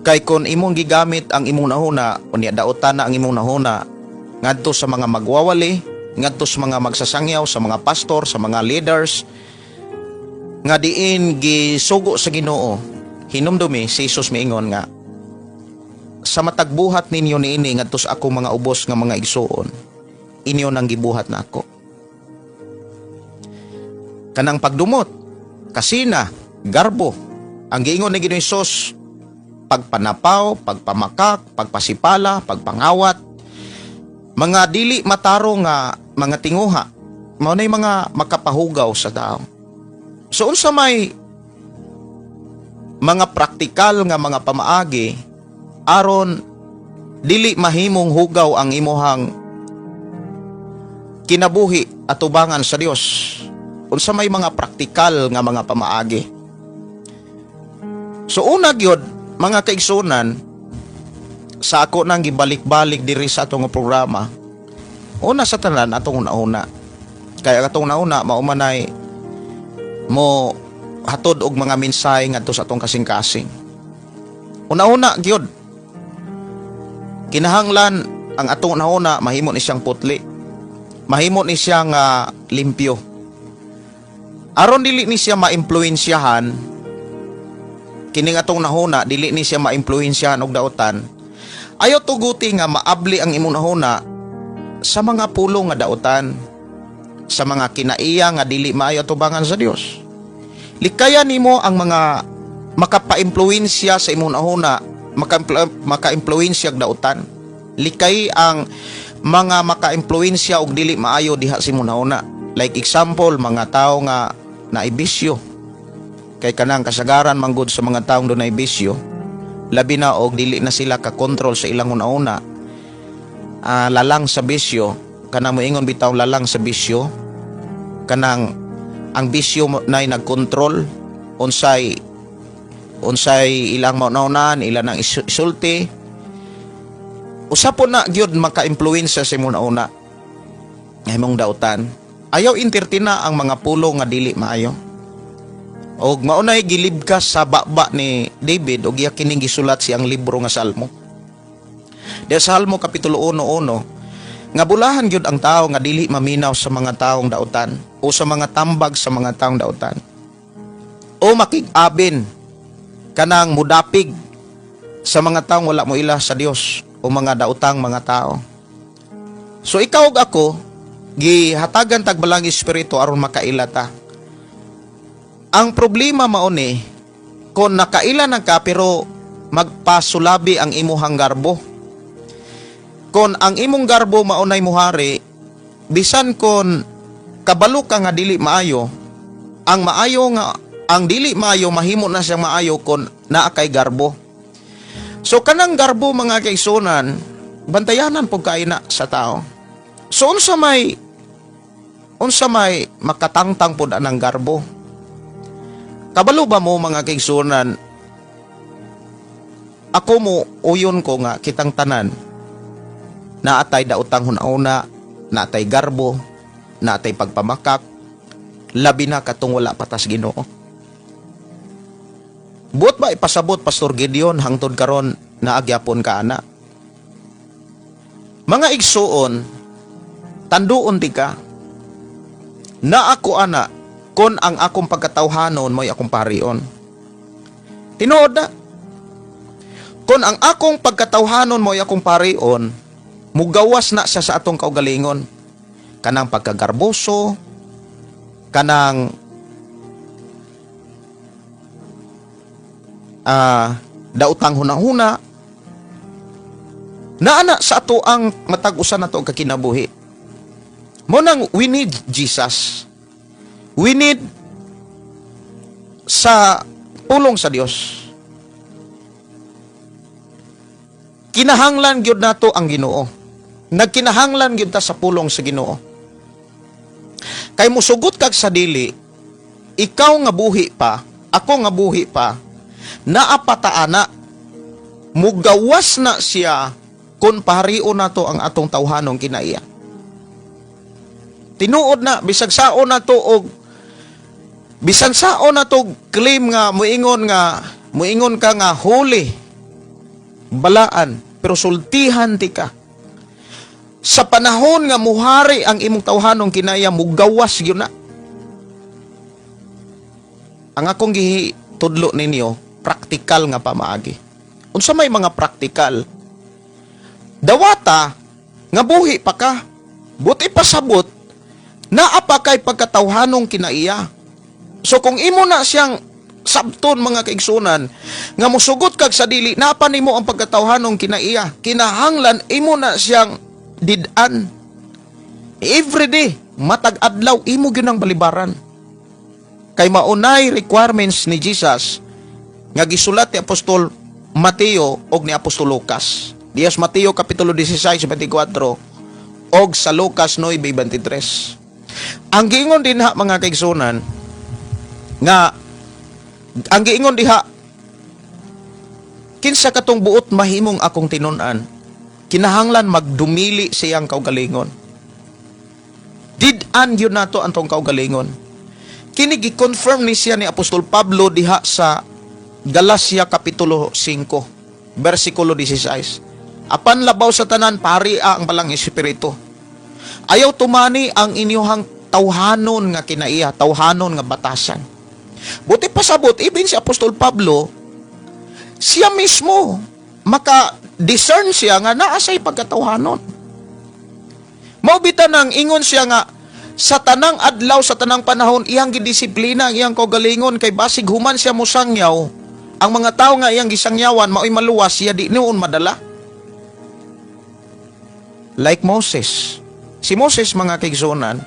Kay kung imong gigamit ang imong nahuna, unya dautan na ang imong nahuna ngadto sa mga magwawali, ngadto sa mga magsasangyaw, sa mga pastor, sa mga leaders nga diin gisugo sa Ginoo, hinumdumi si Jesus miingon nga sa matag buhat ninyo niini ngadto sa akong mga ubos nga mga igsuon, inyo nang gibuhat na ako. Kanang pagdumot, kasina, garbo, ang giingon ni Ginoong Hesus, pagpanapaw, pagpamakak, pagpasipala, pagpangawat, mga dili matarong nga mga tinguha, mao nay mga makapahugaw sa tao. So unsa may mga praktikal nga mga pamaagi aron dili mahimong hugaw ang imuhang kinabuhi atubangan sa Dios? Unsa may mga praktikal nga mga pamaagi? So una gyud, mga kaigsunan, sa ako nang gibalik-balik diri sa atong programa, una sa tanan, atong una-una. Kaya atong una mao manay mo hatod og mga mensahe ngadto sa atong kasing-kasing. Una-una gyud, kinahanglan ang atong una mahimo ni siyang putli. Mahimo ni siyang limpyo. Aron dili ni siya maimpluwensyahan kining atong nahuna, dili ni siya maimpluwensyahan og dautan. Ayaw tuguti nga maabli ang imong nahuna sa mga pulong nga dautan, sa mga kinaiya nga dili maayo atubangan sa Dios. Likayan nimo ang mga makapaimpluwensya sa imong nahuna, makaimpluwensya og dautan. Likay ang mga makaimpluwensya og dili maayo diha sa imong nahuna. Like example, mga tao nga naibisyo. Kay kanang kasagaran manggod sa mga taong dunay bisyo, labi na og dili na sila ka-kontrol sa ilang una-una, lalang sa bisyo, kanang moingon bitaw lalang sa bisyo, kanang ang bisyo na'y nagkontrol unsay unsay ilang maunaunan, ilang ang isulti. Usa po na gyud maka-impluwensya sa imong nauna nga imong dautan. Ayaw entertain-a ang mga pulong nga dili maayo. Og maunay gilibkas sa baba ni David og iya kining gisulat siyang libro nga Salmo. Diya sa Salmo kapitulo 1:1 nga bulahan gyud ang tao nga dili maminaw sa mga taong dautan o sa mga tambag sa mga taong dautan. O makig-abin, kanang mudapig sa mga taong wala mo ila sa Dios o mga dautang mga tao. So ikaw ug ako, gihatagan tag Balaang Espiritu aron makaila ta. Ang problema mao ni kung nakaila na ka pero magpasulabi ang imuhang garbo. Kung ang imong garbo maunay muhari, bisan kon kabalo ka nga dili maayo, ang maayo nga ang dili maayo mahimo na siyang maayo kon naa kay garbo. So kanang garbo, mga kaigsuonan, bantayanan pud kaayo na sa tao. So unsa may makatangtang pud anang garbo? Kabalo ba mo, mga kaigsuonan, ako mo uyon ko nga kitang tanan naatay daotang hunahuna, naatay garbo. Naa tay pagpamakak, labi na katong wala pa tas Ginoo. Buot ba ipasabot, Pastor Gideon, hangtod karon naa gyapon ka ana? Mga igsuon, tanduon ti ka. Na ako ana kon ang akong pagkatawhanon mo'y akong parion. Tinuod na. Kon ang akong pagkatawhanon mo'y akong parion, mugawas na siya sa atong kaugalingon. Kanang pagkagarboso, kanang daotang hunahuna, naana sa ato ang matag usa nato kakinabuhi. Mao nang we need Jesus. We need sa pulong sa Dios. Kinahanglan gyud nato ang Ginoo. Nagkinahanglan gyud ta sa pulong sa Ginoo. Kay musugot kag sa dili, ikaw nga buhi pa, ako nga buhi pa, naa pa ta ana, mugawas na siya kung paharion nato ang atong tawhanong kinaiya. Tinuod na, bisag saon nato og bisan saon nato claim nga muingon ka nga holy, balaan, pero sultihan ti ka. Sa panahon nga muhari ang imong tawhanong kinaiya, mugawas gyud na. Ang akong gitudlo ninyo, praktikal nga pamaagi. Unsa may mga praktikal? Dawata nga buhi pa ka. Buti pasabot, naa pa kay pagkatawhanong kinaiya. So kung imo na siyang sabton, mga kaigsunan, nga musugot kag sa dili, naa pa nimo ang pagkatawhanong kinaiya. Kinahanglan imo na siyang did-an. Every day, matag adlaw, imo gyud ang balibaran. Kay maunay requirements ni Jesus nga gisulat ni Apostol Mateo og ni Apostol Lucas. Diya sa Mateo kapitulo 16:24 og sa Lucas 9:23. Ang giingon dinha, mga kaigsunan, nga ang giingon diha, kinsa katong buot mahimong akong tinun-an, kinahanglan magdumili siyang kaugalingon. Did-an yun nato ang tong kaugalingon. Kini gi-confirm ni siya ni Apostol Pablo diha sa Galacia kapitulo 5 versikulo 16. Apan labaw sa tanan, pari ang Balaang Espiritu. Ayaw tumani ang inyuhang tawhanon nga kinaiya, tawhanon nga batasan. Buti pasabot, even si Apostol Pablo, siya mismo, maka-discern siya nga naa siya'y pagkatawhanon. Mao bitaw nang ingon siya nga sa tanang adlaw, sa tanang panahon, iyang gidisiplina ang iyang kaugalingon kay basig human siya musangyaw, ang mga tao nga iyang gisangyawan mao'y maluwas, siya di noon madala. Like Moses. Si Moses, mga kaigsunan,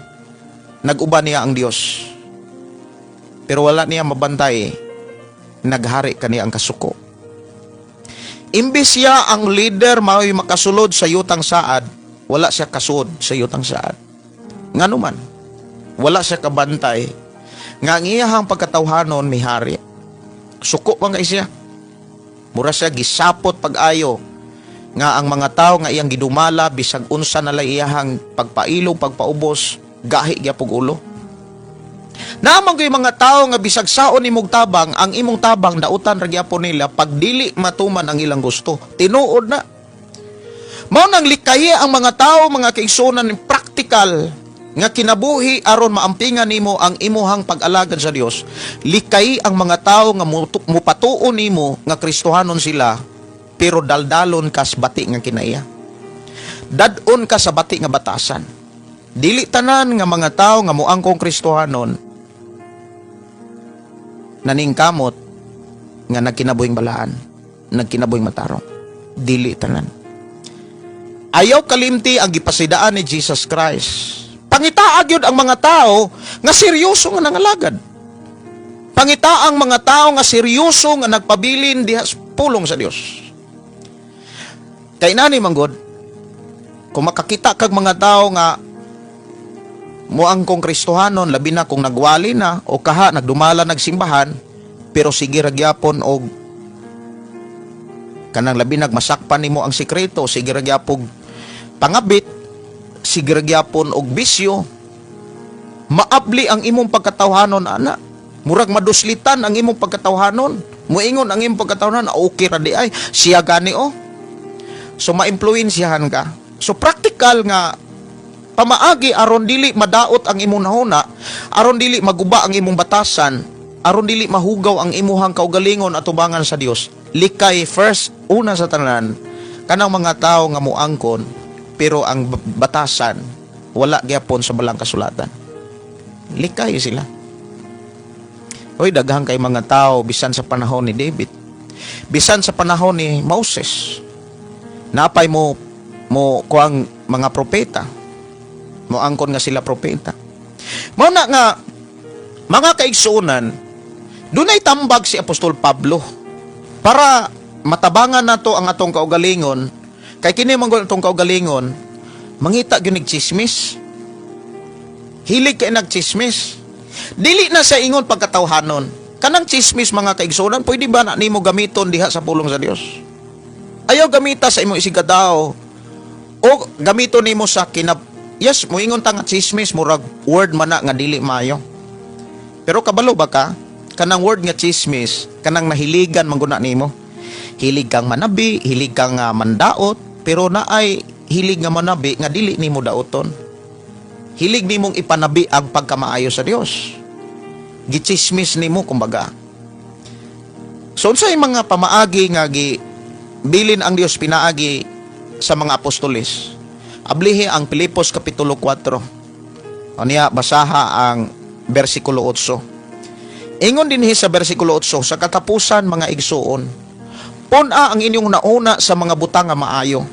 nag-uban niya ang Dios. Pero wala niya mabantay, naghari kaniya ang kasuko. Imbis siya ang leader mao'y makasulod sa yutang saad, wala siya kasud sa yutang saad. Ngano man, wala siya kabantay nga ang iyahang pagkatawhanon mihari. Suko man kay siya. Mura siya gisapot pag-ayo nga ang mga tao nga iyang gidumala, bisag unsa na lang iyahang pagpailog, pagpaubos, gahi gyapog ulo. Naa man gyud mga tao nga bisag saon imong tabang, ang imong tabang dautan ra gyapon nila pag dili matuman ang ilang gusto. Tinuod na. Mao nang likayi ang mga tao, mga kaigsunan, praktikal nga kinabuhi aron maampingan nimo ang imuhang pag-alagad sa Dios. Likay ang mga tao nga mupatuo nimo nga Kristohanon sila pero daldalon kas bati nga kinaiya. Dad-on ka sa bati nga batasan. Dili tanan nga mga tao nga muangkong Kristohanon naningkamot nga nagkinabuhing balaan, nagkinabuhing matarong. Dili tanan. Ayaw kalimti ang gipasidaan ni Jesus Christ. Pangitaa gyud ang mga tao nga seryoso nga nangalagad. Pangitaa ang mga tao nga seryoso nga nagpabilin diha sa pulong sa Dios. Kay nani manggod, kung makakita kag mga tao nga muangkong Kristohanon, labi na kung nagwali na o kaha nagdumala nagsimbahan, pero sige ra gyapon og kanang labi nagmasakpan nimo ang sikreto, sige ra gyapog pangabit, sige ra gyapon og bisyo. Maabli ang imong pagkatawhanon ana. Murag maduslitan ang imong pagkatawhanon. Muingon ang imong pagkatawhanon, "Ah, okay ra di ay. Siya gani oh." So maimpluwensyahan ka. So practical nga pamaagi aron dili madaot ang imong nahuna, aron dili maguba ang imong batasan, aron dili mahugaw ang imuhang kaugalingon atubangan sa Dios. Likay first, una sa tanan, kanang mga tao nga muangkon pero ang batasan wala gyapon sa balang kasulatan. Likay sila. Hoy, daghang kay mga tao bisan sa panahon ni David. Bisan sa panahon ni Moses. Napay mo mo kuang mga propeta. Moangkon nga sila propeta. Mao na nga, mga kaigsuonan, dunay tambag si Apostol Pablo para matabangan nato ang atong kaugalingon, kay kini man gud atong kaugalingon mangita gyud nig chismis. Hilig kay nagchismis. Dili na sa ingon pagkatawhanon. Kanang chismis, mga kaigsuonan, pwede ba na nimo gamiton diha sa pulong sa Dios? Ayaw gamita sa imong isigkatawo o gamiton nimo sa kinab. Yes, moingon ta nga chismis, murag word man na nga dili maayo. Pero kabalo ba ka? Kanang word nga chismis, kanang nahiligan man guna nimo. Hilig kang manabi, hilig kang mandaot, pero naay hilig nga manabi nga dili nimo daoton. Hilig nimong ipanabi ang pagkamaayo sa Dios. Gichismis nimo kumbaga. So unsay mga pamaagi nga gi bilin ang Dios pinaagi sa mga apostoles? Ablihi ang Pilipos Kapitulo 4. Unya basaha ang bersikulo 8. Ingon dinhi sa bersikulo 8, "Sa katapusan, mga igsuon, pun-a ang inyong nauna sa mga butang nga maayo.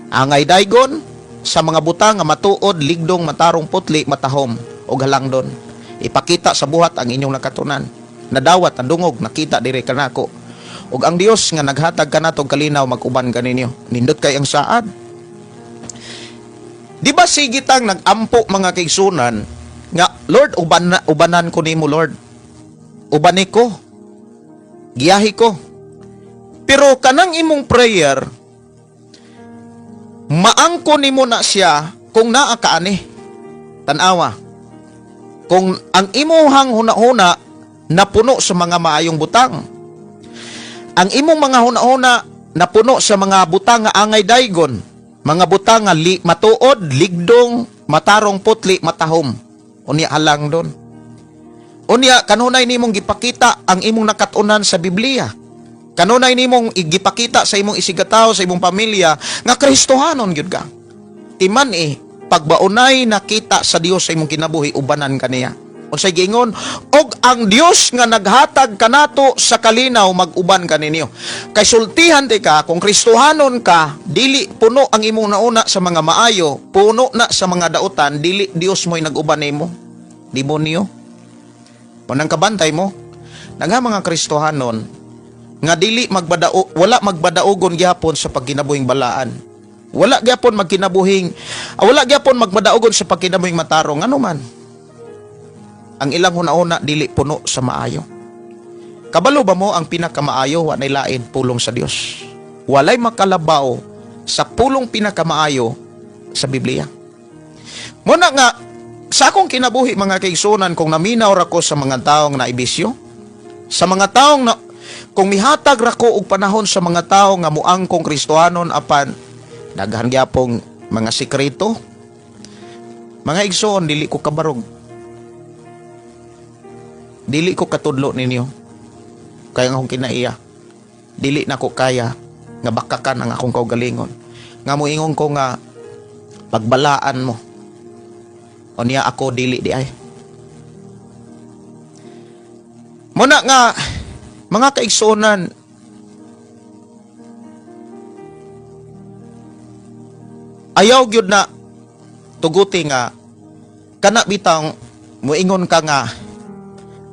Angay daygon sa mga butang nga matuod, ligdong, matarong, putli, matahom ug halangdon. Ipakita sa buhat ang inyong nakatunan. Nadawat, nadungog, nakita diri kanako. Ug ang Dios nga naghatag kanato og kalinaw mag-uban kaninyo." Nindot kay ang saad. Di ba sige tang nag-ampo, mga kaigsunan, nga, "Lord, uban na, ubanan ko nimo, Lord. Ubani ko. Giyahi ko." Pero kanang imong prayer, maangko nimo na siya kung naa ka ani. Tanawa. Kung ang imuhang hunahuna napuno sa mga maayong butang. Ang imong mga hunahuna napuno sa mga butang nga angay daygon, mga butang nga matuod, ligdong, matarong, putli, matahom. Unya halangdon. Unya kanunay nimong gipakita ang imong nakatunan sa Biblia. Kanunay nimong igipakita sa imong isigkatawo, sa imong pamilya nga Kristohanon gyud ka. Timan eh, pagbaunay nakita sa Dios sa imong kinabuhi, ubanan kaniya. Unsay giingon? "Og ang Dios nga naghatag kanato sa kalinaw mag-uban kaninyo." Kay sultihan ti ka, kung Kristohanon ka, dili puno ang imong nauna sa mga maayo, puno na sa mga dautan, dili Dios mo'y nag-uban nimo. Demonyo. Unang kabantay mo, nga mga Kristohanon, nga dili magbadao, wala magbadaogon gyapon sa pagkinabuhing balaan. Wala gyapon magkinabuhing, wala gyapon magbadaogon sa pagkinabuhing matarong, ano man. Ang ilang hunahuna dili puno sa maayo. Kabalo ba mo ang pinakamaayo wa nay lain, pulong sa Dios? Walay makalabaw sa pulong pinakamaayo sa Biblia. Muna nga sa akong kinabuhi, mga kaigsunan, kung naminaw ra ko sa mga taong naibisyo, sa mga taong na, kung mihatag ra ko og panahon sa mga tao nga muangkong Kristohanon apan daghan gyapong mga sikreto, mga igsoon, dili ko kabarog. Dili ko katudlo ninyo. Kaya nga akong kinaiya. Dili na ko kaya nga bakakan ang akong kaugalingon. Nga moingon ko nga pagbalaan mo. O niya ako dili di ay. Muna nga, mga kaigsunan, ayaw gyud na tuguti nga kana bitang moingon ka nga,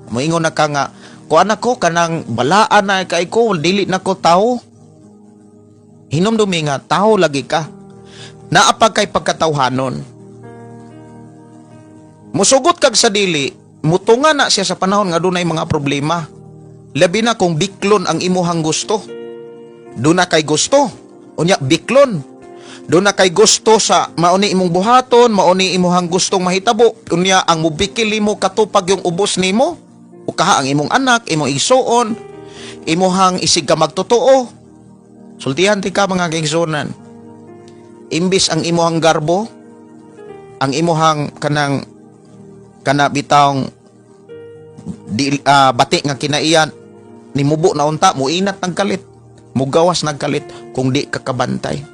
moingon na ka nga kuan ako, kanang balaan na kay ko, dili na ko tao. Hinumdumi nga tao lagi ka, naapag kay pagkatawhanon. Musugot kag sa dili, mutunga na siya sa panahon nga dunay mga problema, labi na kung biklon ang imuhang gusto. Duna kay gusto, unya biklon. Duna kay gusto sa mauni imong buhaton, mauni imuhang gustong mahitabo, unya ang mubikil nimo katupag yung ubos nimo, o kaha ang imong anak, imong igsuon, imuhang isig ka magtotoo. Sultihan ti ka, mga kaigsuonan. Imbis ang imuhang garbo, ang imuhang kanang kana bitawng di, bati nga kinaiyan nimubo na unta, muinat nagkalit, mugawas nagkalit kung di ka kabantay.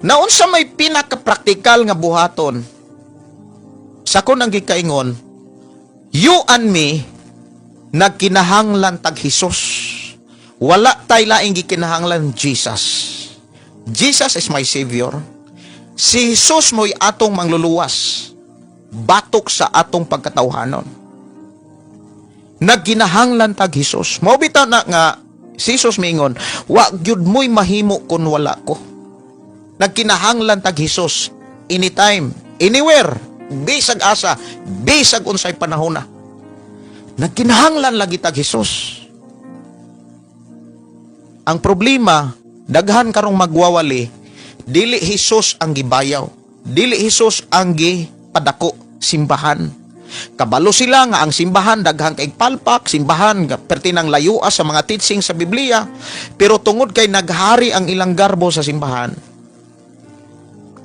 Naunsa may pinaka-praktikal nga buhaton sa kon ang gikaingon, you and me nagkinahanglan tag Hesus. Wala tay laing gikinahanglan, Jesus. Jesus is my Savior. Si Jesus mo'y atong mangluluwas batok sa atong pagkatawhanon. Nagkinahanglan tag Hesus. Mao bitaw na nga si Jesus miingon, "Wa gyud mo'y mahimo kun wala ko." Nagkinahanglan tag Hesus anytime, anywhere, bisag asa, bisag unsay panahon na. Nagkinahanglan lagi tag Hesus. Ang problema, daghan karong magwawali, dili Hesus ang gibayaw, dili Hesus ang gipadako, simbahan. Kabalo sila nga ang simbahan daghan kay palpak, simbahan nga perti nang layua sa mga teaching sa Biblia, pero tungod kay naghari ang ilang garbo sa simbahan,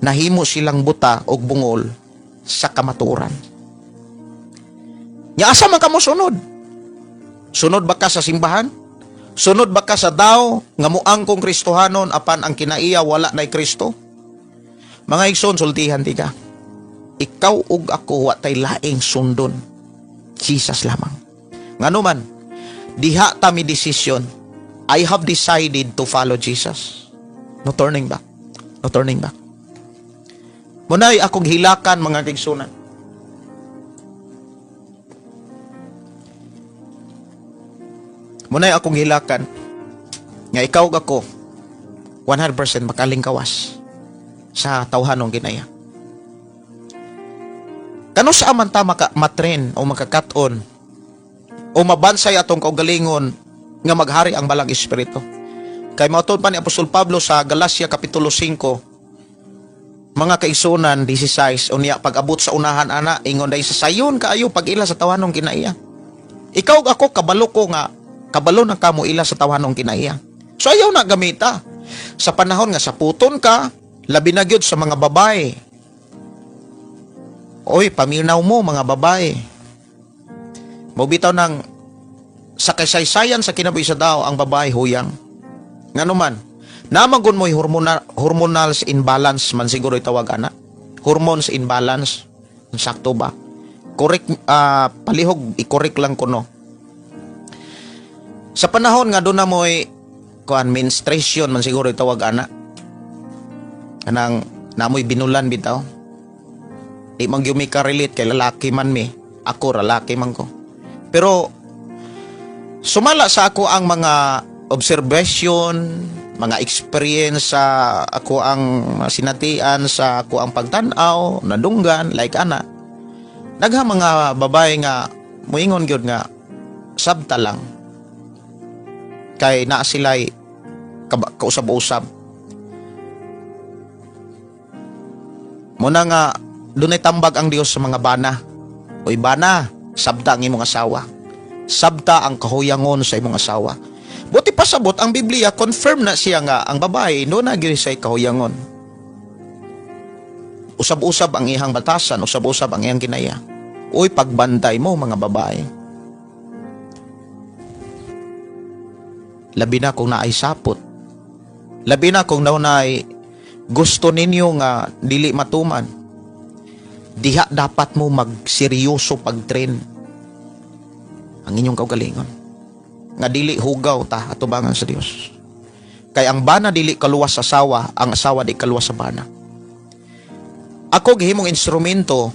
nahimo silang buta og bungol sa kamatuoran. Nya asa man kamo sunod? Sunod ba ka sa simbahan? Sunod ba ka sa daw nga muang kong Kristohanon apan ang kinaiya wala na'y Kristo? Mga igsoon, sultihan ti ka. Ikaw ug ako, wa tay laing sundon. Jesus lamang. Ngano man, diha ta mi desisyon. I have decided to follow Jesus. No turning back. No turning back. Muna'y akong hilakan, mga kaigsunan. Muna'y akong hilakan nga ikaw ug ako 100% makalingkawas sa tawhanong kinaiya. Kano sa man ta maka, matren o makakaton o mabansay atong kaugalingon nga maghari ang Balang Espiritu? Kay mautod pa ni Apostol Pablo sa Galacia Kapitulo 5, mga kaigsunan, 16, unya pag-abot sa unahan ana, ingon dahil sa sayon kaayo pag-ila sa tawhanong kinaiya. Ikaw ug ako, kabalo ko nga kabalo na kamo ila sa tawhanong kinaiya. So ayaw na gamita. Sa panahon nga sa puton ka, labi na gyud sa mga babae. Oy, paminaw mo, mga babae. Mobitaw ng sa kasaysayan sa kinabuhi sa tao, ang babae huyang. Ngano man, namagon mo'y hormonal imbalance man siguro itawag ana. Hormones imbalance. Sakto ba? Correct, palihog i-correct lang ko, no. Sa panahon nga doon na mo'y kuan, menstruation man siguro itawag ana. Kanang namoy binulan bitaw. Di man gyud mi ka-relate kay lalaki man mi. Ako, lalaki man ko. Pero sumala sa ako ang mga observation, mga experience sa ako ang sinatian sa ako ang pagtan-aw, nadunggan, like ana. Daghang mga babae nga muingon gyud nga sabta lang kay naa sila'y kausab-usab. Muna nga dunay tambag ang Dios sa mga bana. Uy bana, sabta ang imong asawa. Sabta ang kahuyangon sa imong asawa. Buti pasabot ang Biblia, confirm na siya nga ang babae no na gyud say kahuyangon. Usab-usab ang iyang batasan, usab-usab ang iyang kinaya. Uy, pagbantay mo, mga babae. Labi na kung naay sapot. Labi na kung naunay gusto ninyo nga dili matuman. Diha dapat mo magseryoso pag-train ang inyong kaugalingon. Nga dili hugaw ta atubangan sa Dios. Kay ang bana dili kaluwas sa asawa, ang asawa di kaluwas sa bana. Ako gihimong instrumento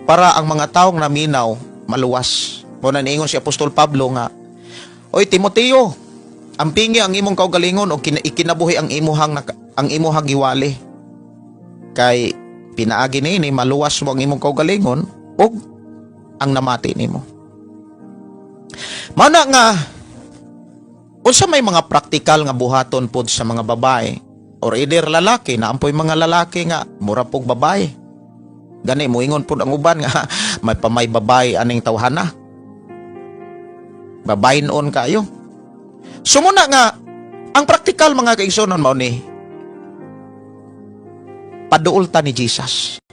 para ang mga taong naminaw maluwas. Mo na niingon si Apostol Pablo nga, "Oy Timoteo, ampingi ang imong kaugalingon o ikinabuhi ang imuhang giwali. Kay pinaagi niini maluwas mo ang imong kaugalingon ug ang namati nimo." Mana nga unsa may mga praktikal nga buhaton pod sa mga babae Or either lalaki, naa poy mga lalaki nga mura pog babae. Gani moingon pud ang uban nga may pamay babae aning tawhana. Babae noon kayo. So muna nga ang praktikal, mga kaigsuonan, mao ni paduol ta ni Jesus.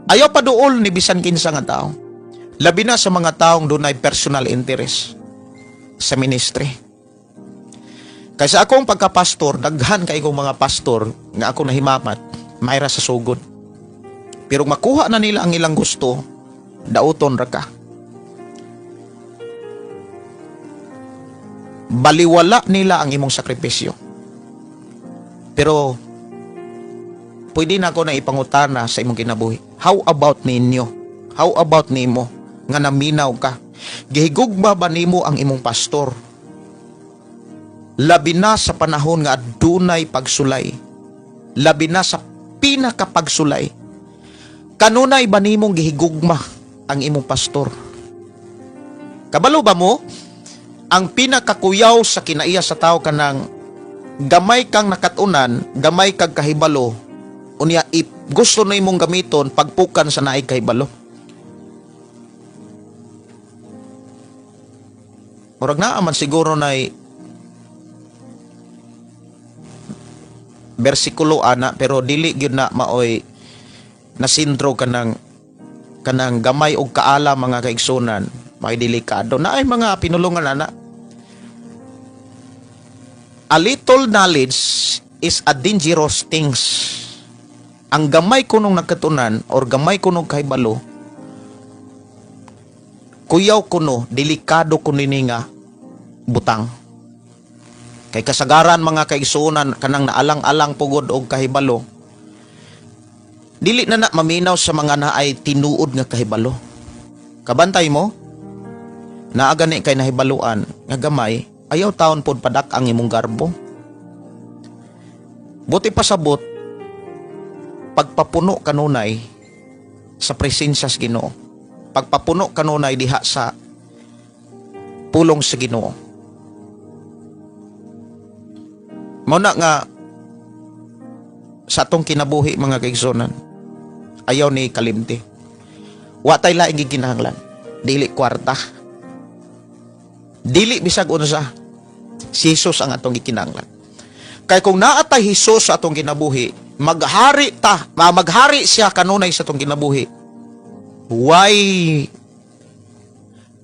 Ayaw paduol ni bisan kinsa nga tao. Labi na sa mga taong dunay personal interest sa ministry. Kay sa akong pagkapastor, daghan kay kong mga pastor nga ako nahimamat, mayra sa sugod. Pero makuha na nila ang ilang gusto, dauton ra ka. Baliwala nila ang imong sakripisyo. Pero pwede na ako na ipangutana sa imong kinabuhi. How about ninyo? How about nimo nga naminaw ka? Gihigugma ba nimo ang imong pastor? Labi na sa panahon nga adunay pagsulay. Labi na sa pinakapagsulay. Kanunay ba nimong gihigugma ang imong pastor? Kabalo ba mo? Ang pinakakuyaw sa kinaiya sa tao kanang gamay kang nakatunan, gamay kag kahibalo, unya ip, gusto na imong gamiton pagpukan sa naay kahibalo. Murag naa man siguro nay bersikulo ana, pero dili gyud na maoy nasindro kanang kanang gamay og kaala, mga kaigsunan, may delikado na ay mga pinulungan ana. A little knowledge is a dangerous things. Ang gamay kunong nakatunan or gamay kunong kahibalo, kuyaw kuno, delikado kuno ini nga butang. Kay kasagaran, mga kaigsuonan, kanang naalang-alang pugod og kahibalo, dili na na maminaw sa mga naay tinuod nga kahibalo. Kabantay mo, naa gani kay nahibaluan nga gamay, ayaw taon pod padak ang imong garbo. Buti pasabot, pagpapuno kanunay sa presensya sa Ginoo. Pagpapuno kanunay diha sa pulong sa Ginoo. Mao na nga sa atong kinabuhi, mga kaigsuonan, ayaw ni kalimti. Wa tay laing gikinahanglan. Dili kwarta. Dili bisag unsa. Si Jesus ang atong gikinahanglan. Kay kung naa tay Hesus sa atong kinabuhi, maghari ta, maghari siya kanunay sa atong kinabuhi. Why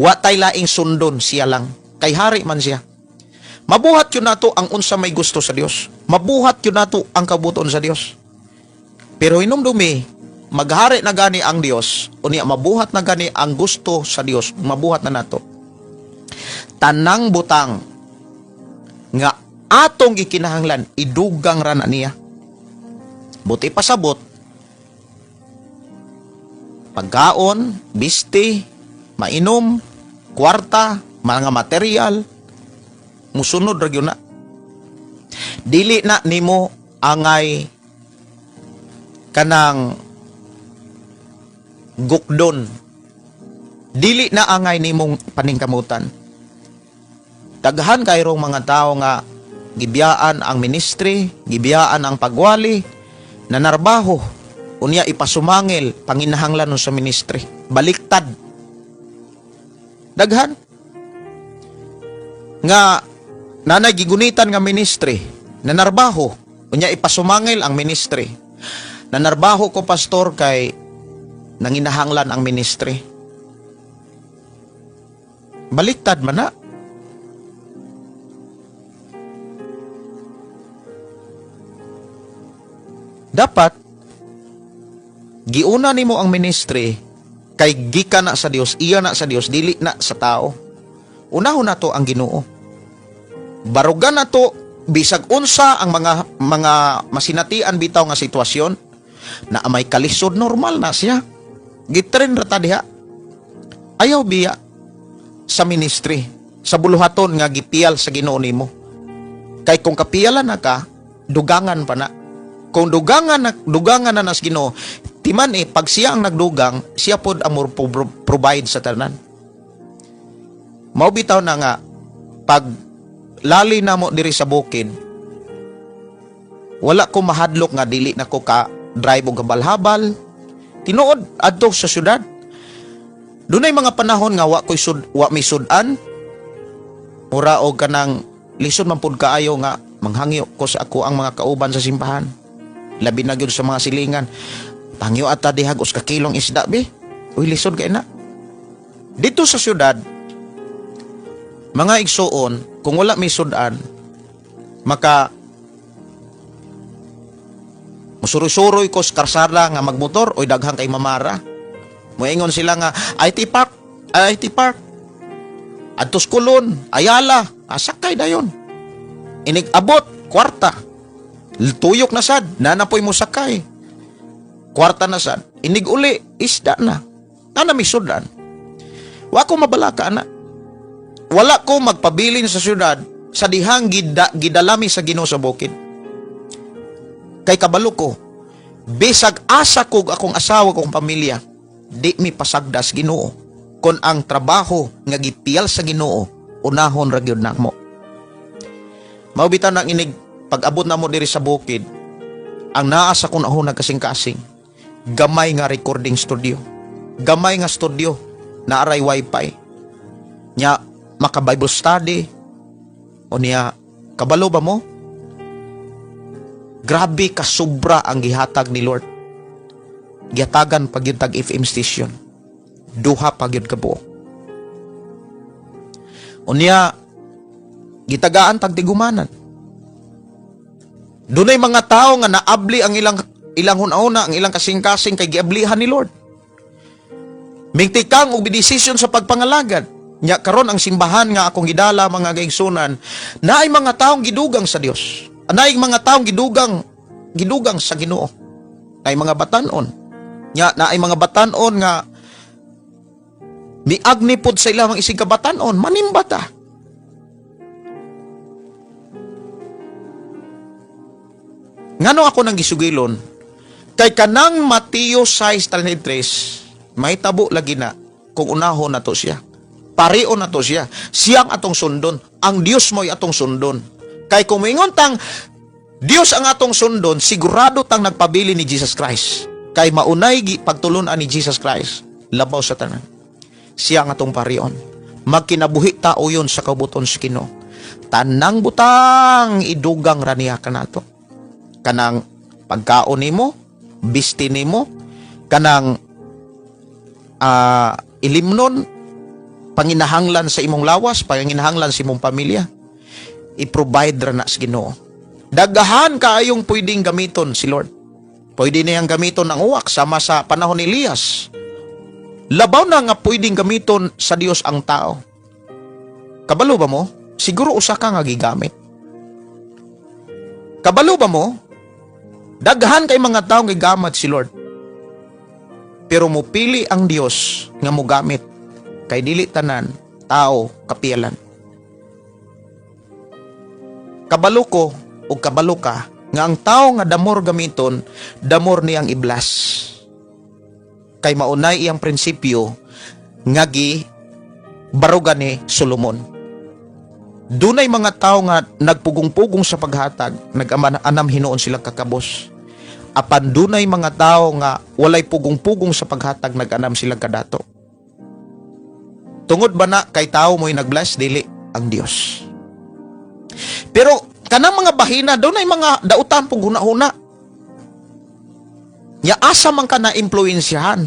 wa tay laing sundon, siya lang. Kay hari man siya. Mabuhat yun nato ang unsa may gusto sa Dios. Mabuhat yun nato ang kabuton sa Dios. Pero hinumdumi, maghari na gani ang Dios, unya mabuhat na gani ang gusto sa Dios, mabuhat na nato. Tanang butang nga atong gikinahanglan, idugang ra na niya. Buti pasabot, pagkaon, bisti, mainom, kwarta, mga material, musunod ra gyud na. Dili na nimo angay kanang gukdon. Dili na angay nimong paningkamutan. Daghan kayrong mga tao nga gibiyaan ang ministry, gibiyaan ang pagwali, nanarbaho, unya ipasumangil panginahanglan nun sa ministry. Baliktad. Daghan nga nanay gigunitan nga ministry, nanarbaho, unya ipasumangil ang ministry. "Nanarbaho ko, pastor, kay nanginahanglan ang ministry." Baliktad man na. Dapat giuna nimo ang ministry kay gikan na sa Dios, iya na sa Dios, dili na sa tao. Unahon na to ang Ginoo. Barugan na to bisag unsa ang mga masinatian bitaw nga sitwasyon na may kalisod, normal na siya. Gitren ra ta diha. Ayaw biya sa ministry, sa buluhaton nga gipiyal sa Ginoo nimo. Kay kung kapiyalan na ka, dugangan pa na. Kung dugangan na nas Ginoo, timan eh pag siya ang nagdugang, siya pod ang provide sa tanan. Mao bitaw na nga pag lali na mo diri sa bukid, Wala ko mahadlok nga dili na ko ka drive og habal-habal. Tinuod adto sa syudad. Dunay mga panahon nga wa may sudan. Mura og kanang lisod man pud kaayo nga manghangyo ko sa ako ang mga kauban sa simbahan. Labi na gyud sa mga silingan. Pangyo ata dihag usa ka kilong isda be. Uy, lisod kay na. Dito sa syudad, mga igsuon, kung wala may sudan, maka musuroy-suroy ko sa karsada nga magmotor, oy, daghan kay mamara. Moingon sila nga, IT Park, IT Park. Adtos Kulon, Ayala, asakay dayon. Inig abot, kwarta. Tuyok na sad, nanapoy mo sakay. Kwarta na sad. Inig uli, isda na. Ana may sudan. Wa ko mabalaka ana. Wala ko magpabilin sa syudad sa dihang gidalami sa Ginoo sa bukid. Kay kabalo ko, bisag asa kog akong asawa, kong pamilya, di mi pasagdas Ginoo. Kon ang trabaho nga gipiyal sa Ginoo, unahon ra gyud namo. Mao bitaw nang inig pag-abot namo diri sa bukid, ang naa sa akong ahon nagkasing-kasing, gamay nga recording studio. Gamay nga studio, naaray wifi. Nya, maka Bible study. O niya, kabalo ba mo? Grabe kasubra ang gihatag ni Lord. Gihatagan pag yun tag FM station. Duha pa gyud kabuok. Unya, gitagaan tag tigumanan. Dunay mga tao nga naabli ang ilang ilang hunahuna, ang ilang kasing-kasing kay giablihan ni Lord. Mingtikang og desisyon sa pagpangalagad. Nya karon ang simbahan nga akong gidala, mga kaigsunan, naay mga taong gidugang sa Dios. Naay mga taong gidugang gidugang sa Ginoo. Naay mga batanon. Nya naay mga batanon nga miagni pod sa ilang isig ka batanon, manimba ta. Ngano ako nang gisugilon? Kay kanang Mateo 6:33, may tabo lagi na kung unahon na to siya. Parion na to siya. Siyang atong sundon. Ang Dios mo'y atong sundon. Kay kung moingon tang Dios ang atong sundon, sigurado tang nagpabili ni Jesus Christ. Kay maunay pagtulunan ni Jesus Christ, labaw sa tanan. Siya ang atong parion. Magkinabuhi tao yun sa kabuton sa Ginoo. Tanang butang idugang ra niya kanato. Kanang pagkaon nimo, bisti nimo, kanang ilimnon, panginahanglan sa imong lawas, panginahanglan sa imong pamilya, i-provide ra na sa Ginoo. Daghan kaayong pwedeng gamiton si Lord. Pwede niyang gamiton ang uwak sama sa panahon ni Elias. Labaw na nga pwedeng gamiton sa Dios ang tao. Kabalo ba mo? Siguro usa ka nga gigamit. Kabalo ba mo? Daghan kay mga tao nga gigamit si Lord. Pero mupili ang Dios nga mogamit kay dili tanan tao kapiyalan. Kabalo ko o kabalo ka nga ang tao nga damor gamiton, damor niyang i-bless. Kay maunay iyang prinsipyo nga gi baruga ni Solomon. Dunay mga tao nga nagpugong-pugong sa paghatag, nag-anam hinuon sila kakabos. Apan dunay mga tao nga walay pugong-pugong sa paghatag, nag-anam sila kadato. Tungod ba na kay tao mo'y nag-bless, dili ang Dios. Pero kanang mga bahina, dunay mga dautan pong huna-huna. Nya asa man ka na impluensyahan.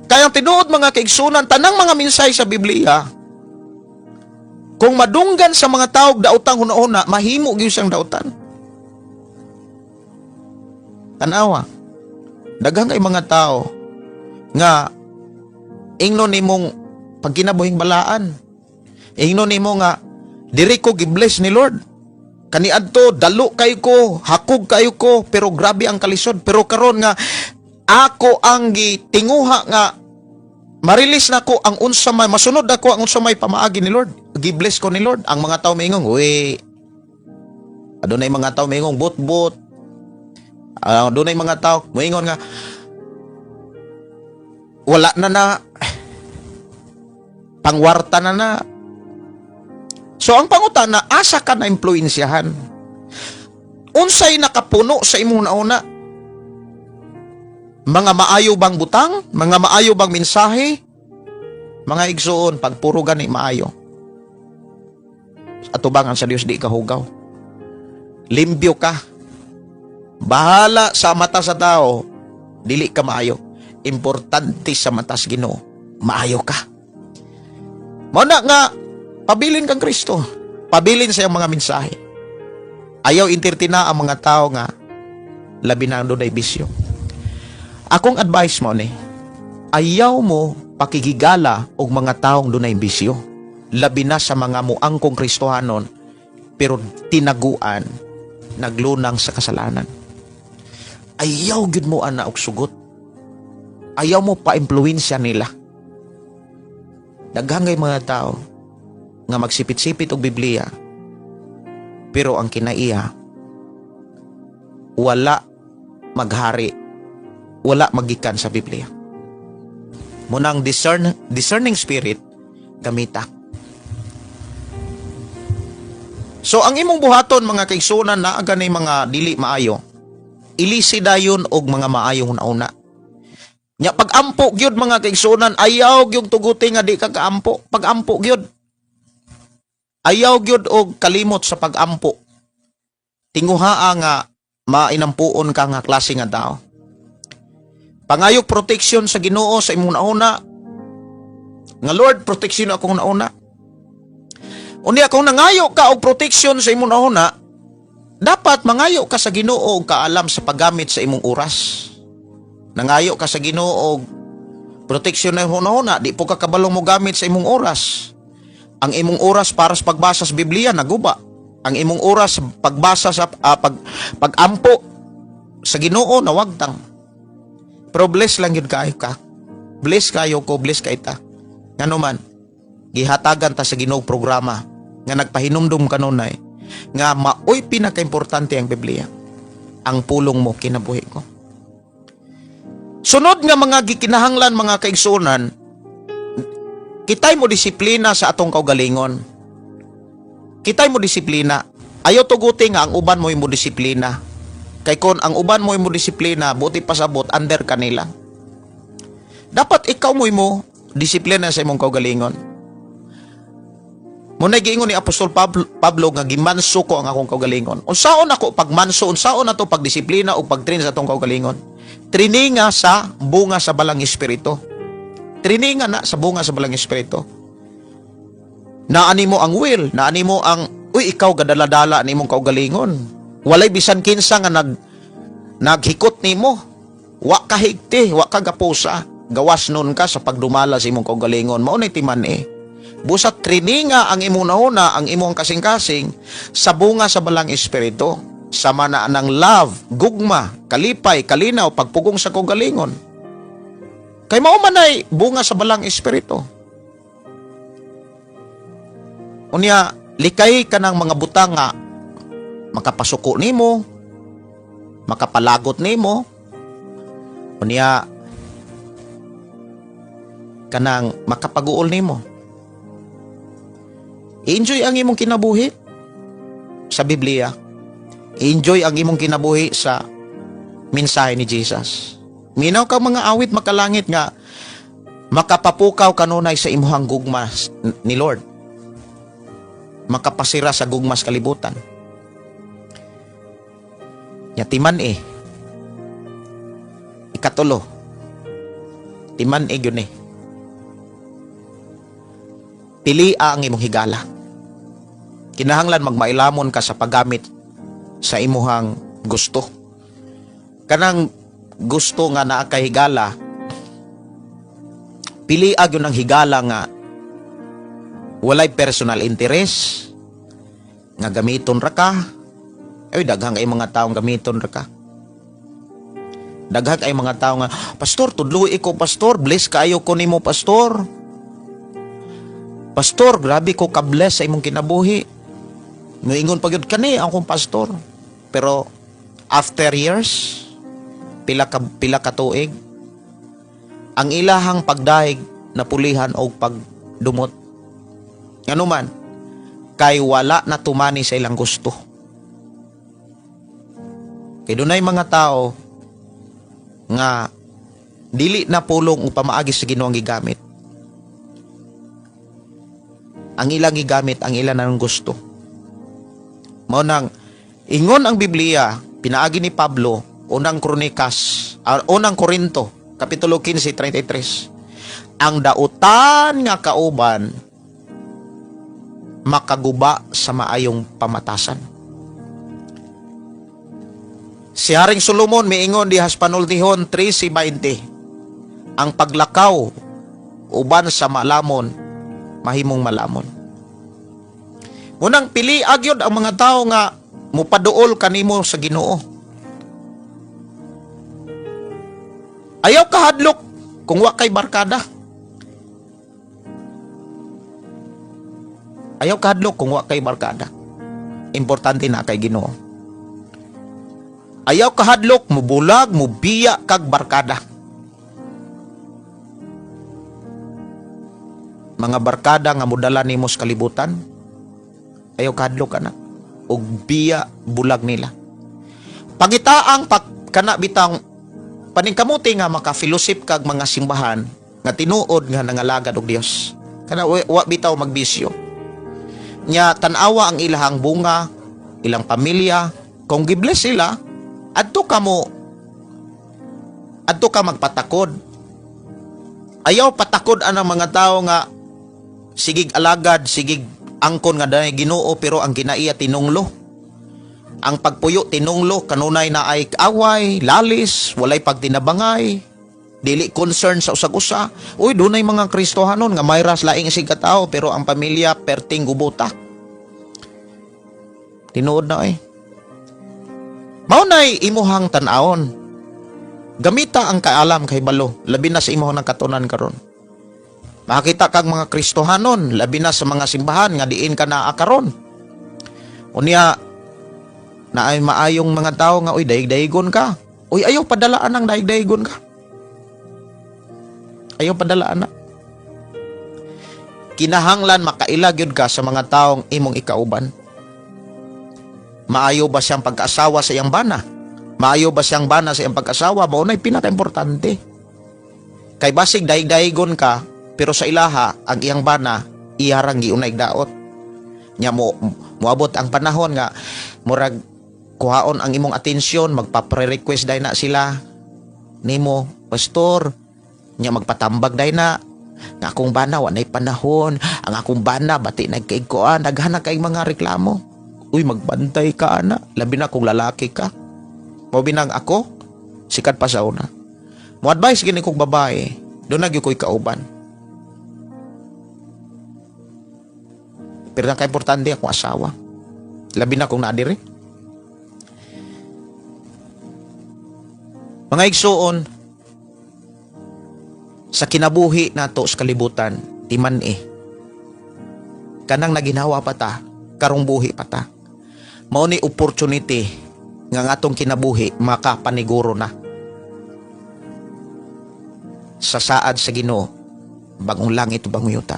Kaya ang tinuod, mga kaigsunan, tanang mga mensahe sa Biblia, kung madunggan sa mga tao daotang huna-huna, mahimo gyud siyang dautan. Tanawa. Daghan kay mga tao nga ingnon nimong pagkinabuhing balaan. Ingnon nimo nga diri ko gi-bless ni Lord. Kaniadto dalo kayo ko, hakog kayo ko, pero grabe ang kalisod. Pero karon nga ako ang gitinguha nga marilis na ko ang unsa may masunod ako ang unsa may pamaagi ni Lord. Gi-bless ko ni Lord. Ang mga tao maingong, "Uy." Adunay mga tao maingong bot-bot. Adunay mga tao moingon nga wala na na pangwarta na na. So ang pangutana, asa ka na impluensyahan? Unsay nakapuno sa imong hunahuna? Mga maayo bang butang? Mga maayo bang mensahe? Mga igsuon, pag puro gani maayo, atubangan sa Dios, di ka hugaw. Limpyo ka. Bahala sa mata sa tao, dili ka maayo. Importante sa mata sa Ginoo, maayo ka. Mao na nga pabilin kang Kristo. Pabilin sa iyang mga mensahe. Ayaw entertaina ang mga tao nga labi na ang dunay bisyo. Akong advice mo ni, ayaw mo pakighigala og mga taong dunay bisyo. Labi na sa mga muangkong Kristohanon pero tinaguan, naglunang sa kasalanan. Ayaw gyud mo ana og sugot. Ayaw mo pa-impluwensya nila. Daghan kay mga tao nga magsipit-sipit og Biblia, pero ang kinaiya, wala maghari, wala magikan sa Biblia. Munang discerning spirit gamita. So ang imong buhaton, mga kaigsunan, naa gani mga dili maayo, ilisi dayon og mga maayong una. Nya pag-ampo gyud, mga kaigsunan, ayaw gyud tuguti nga di ka kaampo. Pag-ampo gyud. Ayaw gyud og kalimot sa pag-ampo. Tinguhaa nga mainampuon ka nga klase nga tao. Pangayog protection sa Ginoo sa imong hunahuna. Nga, "Lord, protection akong hunahuna." Unya kung nangayo ka og protection sa imong hunahuna, dapat mangayo ka sa Ginoo og kaalam sa paggamit sa imong oras. Nangayo ka sa Ginoo og protection na hunahuna, di po ka kabalong mo gamit sa imong oras. Ang imong oras para sa pagbasa sa Biblia naguba. Ang imong oras sa pagbasa sa pag-ampo sa Ginoo nawagtang. Pero bless lang yun kaayo ka. Bless kayo ko, bless kay ta. Ngano man, gihatagan ta sa Ginoo programa nga nagpahinumdum kanunay nga maoy pinakaimportante ang Biblia. Ang pulong mo kinabuhi ko. Sunod nga mga gikinahanglan, mga kaigsunan, kitay mo disiplina sa atong kaugalingon. Kitay mo disiplina. Ayaw tuguti nga ang uban mo mo disiplina. Kay kon ang uban mo mo disiplina, buti pasabot under kanila. Dapat ikaw mo disiplina sa imong kaugalingon. Muna giingon ni Apostol Pablo nga gimanso ko ang akong kaugalingon. Unsaon ako pagmanso, unsaon ato pagdisiplina o pagtrain sa atong kaugalingon? Traininga sa bunga sa balang espiritu. Traininga na sa bunga sa balang espiritu. Naani mo ang will, naani mo ang, uy, ikaw gadala-dala ni imong kaugalingon. Walay bisan kinsa nga naghikot nimo. Wa ka higti, wa ka gapusa. Gawas nun ka sa pagdumala sa imong kaugalingon. Mao nay timan eh. Busat traininga ang imong hunahuna, ang imong kasing-kasing sa bunga sa balang espiritu. Sama na ng love, gugma, kalipay, kalinaw, pagpugong sa kaugalingon. Kay mao man ay bunga sa balang espiritu. Unya, likay ka ng mga butang nga makapasuko nimo, makapalagot nimo. Unya, kanang makapaguol nimo. I-enjoy ang imong kinabuhi sa Biblia. I-enjoy ang imong kinabuhi sa mensahe ni Jesus. Minaw ka mga awit makalangit nga makapapukaw kanunay sa imuhang gugma ni Lord. Makapasira sa gugma sa kalibutan. Nya timan eh. Ikatulo. Timan eh yun eh. Pili ang imong higala. Kinahanglan magmailamon ka sa paggamit sa imuhang gusto. Kanang gusto nga naa kay higala, pili gyud ang higala nga walay personal interest, nga gamiton ra ka. Ay, daghang kay mga taong gamiton ra ka. Daghang kay mga tao nga, "Pastor, tudloi ko, pastor, bless kaayo ko nimo, pastor. Pastor, grabe ko ka-bless sa imong kinabuhi." Muingon pa gyud kani ang akong pastor. Pero after years, pila ka tuig, ang ilahang pagdahig napulihan og pagdumot. Ngano man, kay wala na tumani sa ilang gusto. Kay dunay mga tao nga dili na pulong o pamaagi sa Ginoo ang gigamit. Ang ilang gigamit ang ilan nang gusto. Mao nang ingon ang Biblia pinaagi ni Pablo, Unang Kronikas, Unang Korinto, kapitulo 15:33. Ang dautan nga kauban makaguba sa maayong pamatasan. Si Haring Solomon miingon diha sa Panultihon 13:20, ang paglakaw uban sa malamon mahimong malamon. Munang pili agyod ang mga tao nga mupaduol kanimo sa Ginoo. Ayaw kahadlok kung wa kay barkada. Ayaw kahadlok kung wa kay barkada. Importante na kay Ginoo. Ayaw kahadlok mubulag, mubiya kag barkada. Mga barkada nga modala nimo sa kalibutan, ayaw kahadlok ana og biya bulag nila. Pangitaang pag kana bitang paningkamuti nga maka-fellowship kag mga simbahan nga tinuod nga nangalagad og Dios. Kana wa bitaw magbisyo. Nya tan-awa ang ilahang bunga, ilang pamilya, kung gibless sila, adto ka magpatakod. Ayaw patakod anang mga tao nga sigig alagad, sigig angkon nga danay Ginoo, pero ang kinaiya tinunglo. Ang pagpuyo tinunglo, kanunay na ay away, lalis, walay pagtinabangay, dili concern sa usag-usa. Uy, dunay mga Kristohanon nga mayras laing sig katao pero ang pamilya perting gubuta. Tinuod na ay. Mao nay imuhang tan-awon. Gamita ang kaalam kay balo, labi na sa imuhang katunan karon. Makita kag mga Kristohanon, labi na sa mga simbahan nga diin ka naa karon. Unya naay maayong mga tao nga uy dayeg-dayegon ka. Uy, ayaw padalaan ang dayeg-dayegon ka. Ayaw padalaan na. Kinahanglan makaila gyud ka sa mga taong imong ikauban. Maayo ba siyang pagkaasawa sa iyang bana? Maayo ba siyang bana sa iyang pag-asawa? Mao na'y pinaka-importante. Kay basig dayeg-dayegon ka, pero sa ilaha, ang iyang bana, iyarang giunay daot. Nya mo, moabot ang panahon nga murag kuhaon ang imong atensyon, magpapre-request dahil na sila nimo, pastor, nya magpatambag dahil na nga akong bana wa nay panahon, ang akong bana bati nagkaigkoan, daghan na kay mga reklamo. Uy, magbantay ka ana, labi na kung lalaki ka. Mao binang ako, sikat pa sa una. Mo advice gini kong babae, doon na gyud ko'y kauban. Pero ang kaimportante akong asawa. Labi na kung naadiri. Mga igsuon, sa kinabuhi nato sa kalibutan, timan eh. Kanang naginawa pa ta, karong buhi pa ta. Mao ni opportunity nga ngatong kinabuhi makapaniguro na. Sa saad sa Ginoo, bagong langit o bagong yuta.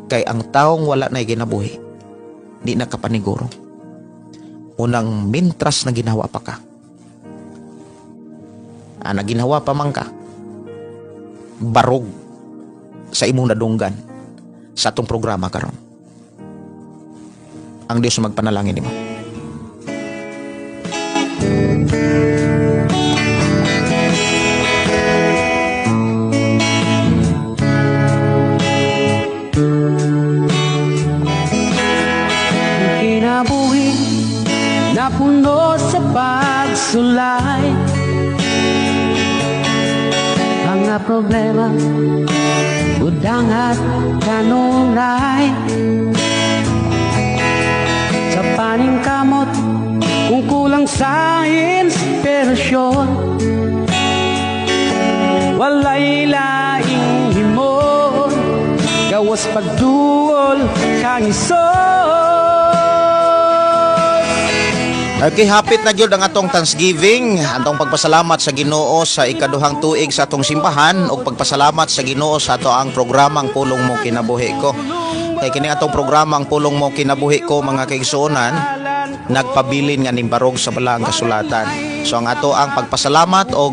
Kay ang taong wala na ginabuhi, di na kapaniguro. Unang mintras na ginawa pa ka. Naginawa pa man ka, barog sa imong nadunggan sa atong programa karon. Ang Dios magpanalangin nimo. Kinabuhi na puno sa pagsulay, mga problema, budang at kanunay. Sa paningkamot, kung kulang sa inspirasyon, walay laing himon, gawas pagduol kang Isos. Okay, hapit na gyud ang atong Thanksgiving, atong pagpasalamat sa Ginoo sa ikaduhang tuig sa atong simbahan ug pagpasalamat sa Ginoo sa ato ang programang Pulong Mo Kinabuhi Ko. Kay kini atong programang Pulong Mo Kinabuhi Ko, mga kaigsuonan, Nagpabilin nga nimbarog sa Balaang Kasulatan. So ang ato ang pagpasalamat o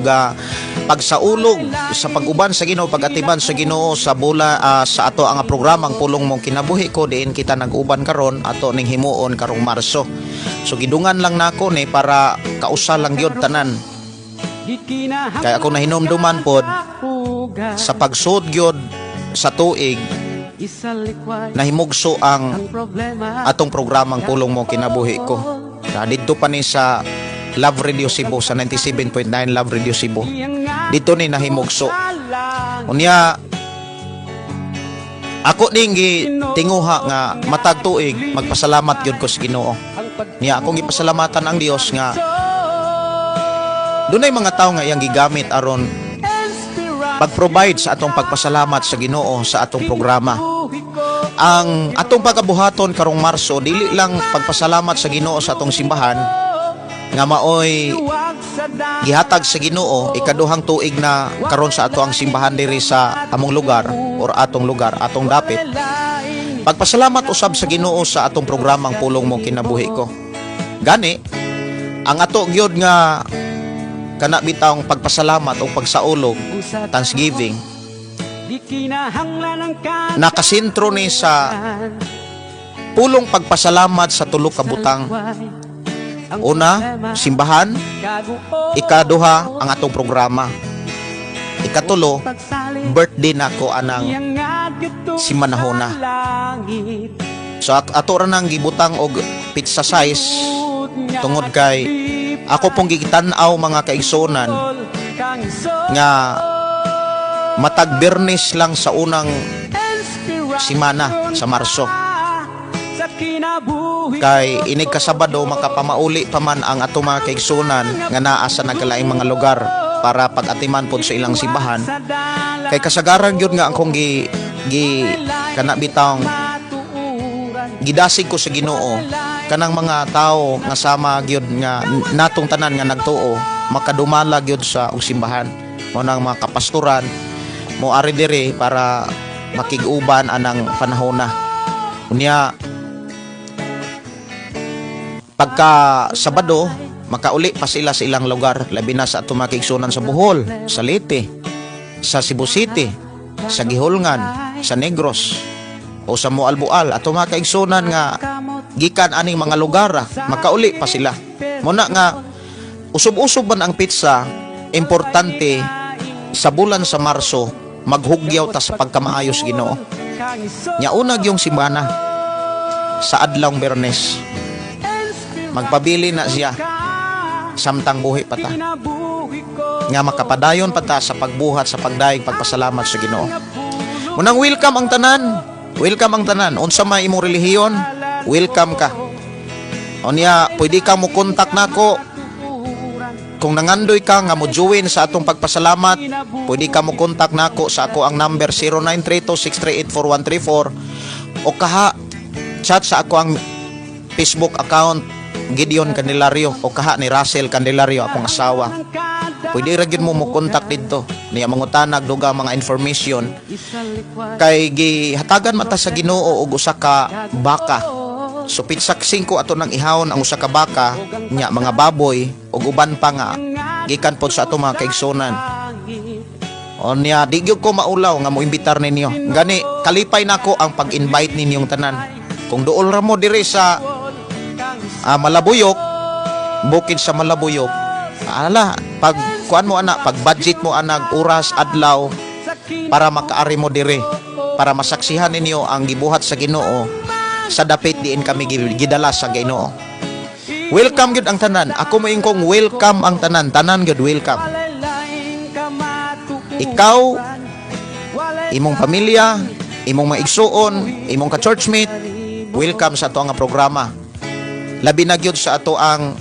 pagsaulog sa pag-uban sa Ginoo, pag-atiman sa Ginoo sa bula sa ato ang programang Pulong Mong Kinabuhi Ko, diin kita nag-uban karon, ato ning himuon karong Marso. So gidungan lang nako ni para kausa lang gyud tanan. Kay ako nahinumduman pod sa pagsud gyud sa tuig, nahimugso ang atong programang Pulong Mo Kinabuhi Ko. Didto pa ni sa Love Radio Cebu, sa 97.9 Love Radio Cebu. Dito ni nahimugso. Unya ako ning tinguha nga matag tuig magpasalamat gyud ko sa Ginoo. Niya akong gipasalamatan ang Dios nga dunay mga tawo nga iyang gigamit aron pag-provide sa atong pagpasalamat sa Ginoo sa atong programa. Ang atong pagabuhaton karong Marso, dili lang pagpasalamat sa Ginoo sa atong simbahan nga maoy gihatag sa Ginoo, ikaduhang tuig na karon sa ato ang simbahan diri sa among lugar or atong lugar, atong dapit. Pagpasalamat usab sa Ginoo sa atong programang Pulong Mo Kinabuhi Ko. Gani ang ato gyud nga kana bitawng pagpasalamat o pagsaulog, thanksgiving, nakasentro ni sa pulong pagpasalamat sa tulo ka butang. Una, simbahan. Ikaduha, ang atong programa. Ikatulo, birthday nako anang simanahona. So ato ra nang gibutang og pizza size tungod kay ako pong gitan-aw, mga kaigsuonan, nga matag Biyernes lang sa unang simana sa Marso. Kay inig ka Sabado, makapamauli pa man ang ato mga kaigsuonan nga naa sa nagkalaing mga lugar para pag-atiman pod sa ilang simbahan. Kay kasagaran gyud nga akong gi gi kana bitawng gidasig ko sa Ginoo, kanang mga tao nga sama gyud nga natong tanan nga nagtuo makadumala gyud sa og simbahan mo nang mga kapastoran mo ari diri para makig-uban anang panahona. Unya pagka Sabado, makauli pa sila sa ilang lugar, labi na sa atong mga kaigsuonan sa Bohol, sa Leyte, sa Cebu City, sa Guihulngan, sa Negros o sa Moalboal. Ato mga kaigsuonan nga gikan aning mga lugar, makauli pa sila. Muna nga usob-usob man ang pizza, importante sa bulan sa Marso maghugyaw ta sa pagkamaayos Ginoo. Nya unag yung simana sa adlawng Biyernes, magpabili na siya samtang buhi pa ta nga makapadayon pa ta sa pagbuhat sa pagdayeg pagpasalamat sa Ginoo. Munang welcome ang tanan, welcome ang tanan. Unsa may imong relihiyon, welcome ka. Unya pwede ka mo contact nako kung nangandoy ka nga mo join sa atong pagpasalamat. Pwede ka mo contact nako sa ako ang number 0932-638-4134 o kaha chat sa ako ang Facebook account, Gideon Candelario, o kaha ni Russell Candelario, akong asawa. Pwede ra gyud mo mo contact didto niya, mangutanag duga mga information, kay gihatagan mata sa Ginoo og usa ka baka. So pitsak 5 ato nang ihawon ang usa ka baka, nya mga baboy ug uban pa nga gikan pod sa ato mga kaigsuonan. O niya, di gyud ko maulaw nga mo imbitar ninyo. Gani kalipay nako ang pag-invite ninyong tanan. Kung duol ra mo diri sa Malabuyok, bukid sa Malabuyok, ala, pag kuan mo ana, pag budget mo anag oras adlaw para makaari mo diri, para masaksihan ninyo ang gibuhat sa Ginoo sa dapit diin kami gidala sa Ginoo. Welcome gyud ang tanan. Ako moingkong welcome ang tanan, tanan gyud welcome. Ikaw, imong pamilya, imong mga igsuon, imong ka-churchmate, welcome sa ato nga programa. Labi na gyud sa ato ang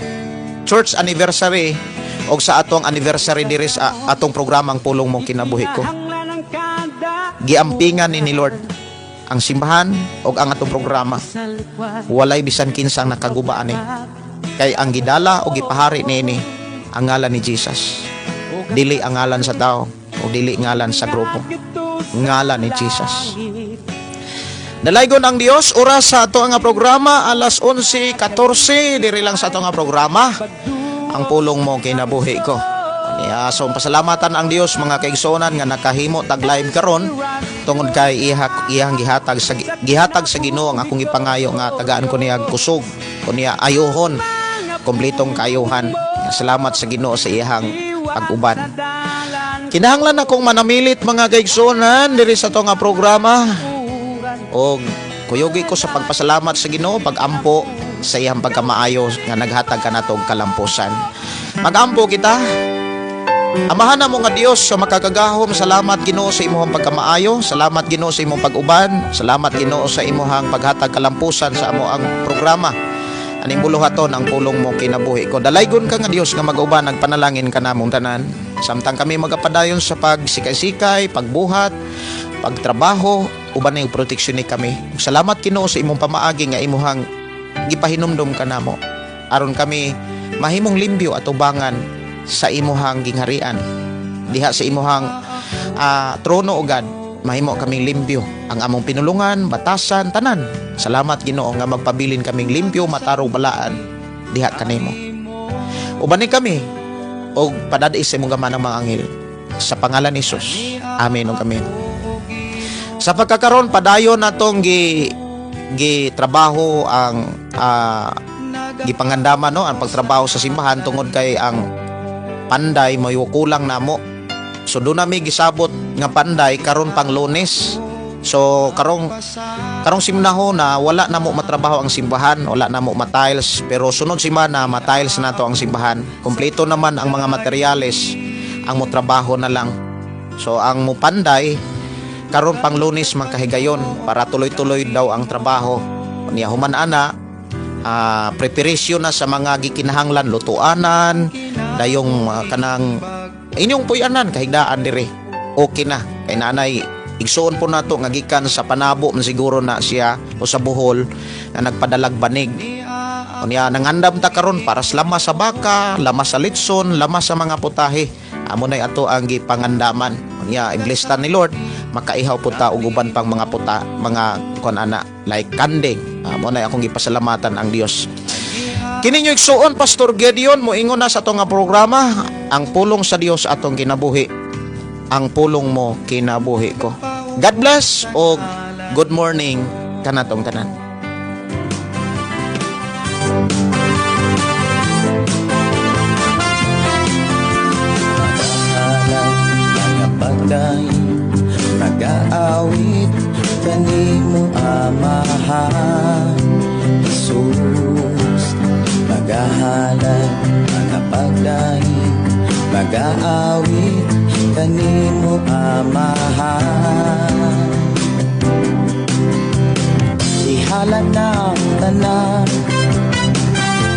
church anniversary o sa atong anniversary diri sa atong programang Pulong Mong Kinabuhi Ko. Giampingan ni Lord ang simbahan o ang atong programa. Walay bisan kinsang nakaguba ani. Kay ang gidala o gipahari niini ang ngalan ni Jesus. Dili ang ngalan sa tao o dili ngalan sa grupo. Ngalan ni Jesus. Dalaygon ang Dios. Oras sa ato nga programa, alas 11:14, diri lang sa ato nga programa, "Ang Pulong Mo Kinabuhi Ko." Niya, so pasalamatan ang Dios, mga kaigsuonan, nga nakahimo tag live karon tungod kay iyang gihatag sa Ginoo ang akong gipangayo nga tagaan ko niya kusog, ko niya ayuhon, kompletong kaayuhan. Salamat sa Ginoo sa iyang pag-uban. Kinahanglan akong manamilit, mga kaigsuonan, diri sa ato nga programa og kuyugi ko sa pagpasalamat sa Ginoo, pagampo sa iyang pagkamaayo nga naghatag kanato og kalampusan. Magampo kita. Amahan namo nga Dios sa makakagahom, salamat, Ginoo, sa imong pagkamaayo, salamat, Ginoo, sa imong pag-uban, salamat, Ginoo, sa imong paghatag kalampusan sa amo ang programa. Aning buluhaton, "Ang Pulong Mo Kinabuhi Ko." Dalaygon ka nga Dios nga mag-uban, nagpanalangin ka namong tanan. Samtang kami magapadayon sa pagsikay-sikay, pagbuhat, pagtrabaho, uban na yung proteksyon ni kami. Salamat, Ginoo, sa imong pamaagi nga imuhang gipahinumdom kanamo aron kami mahimong limpyo at ubangan sa imuhang gingharian. Diha sa imuhang trono, O God, mahimo kaming limpyo. Ang among pinulungan, batasan, tanan. Salamat, Ginoo, nga magpabilin kaming limpyo, matarong, balaan diha kanimo. Uban ni kami og padad-i sa imong gama ng mga anghel. Sa pangalan ni Jesus. Amen ug amen. Sa pagkakaron, padayon natong gi gi trabaho ang gipangandaman, no, ang pagtrabaho sa simbahan tungod kay ang panday may kulang namo. So doon nami gisabot nga panday karon pang Lunes. So karong karong simnaho na wala na mo matrabaho ang simbahan, wala na mo ma-tiles, pero sunod semana ma-tiles na to ang simbahan. Kompleto naman ang mga materyales, ang mo trabaho na lang. So ang mo panday karon pang Lunes man kahigayon para tuloy-tuloy daw ang trabaho. Niya human ana, preparation na sa mga gikinahanglan, lutuanan, dayong kanang inyong puyanan kahigdaan dire. Okay na kay nanay igsuon po nato nga gikan sa Panabo man siguro na siya o sa Bohol nga nagpadalag banig. Unya nangandam ta karon para sa lamas sa baka, lamas sa litson, lamas sa mga putahe. Amo nay ato ang gipangandaman. Unya i-bless ta ni Lord, makaihaw po ta og uban pang mga puta, mga kuan ana like kanding. Amo nay akong gipasalamatan ang Dios. Kini inyo igsuon, Pastor Gideon, moingon na sa ato nga programa, "Ang Pulong sa Dios atong kinabuhi. Ang Pulong Mo Kinabuhi Ko." God bless og good morning kanatong tanan. Magahalad, magapagdaig, magaawit kanimo, Amahan Jesus. Magahalad, magapagdaig, magaawit kanimo, Amahan. Ihalad na ang tanan,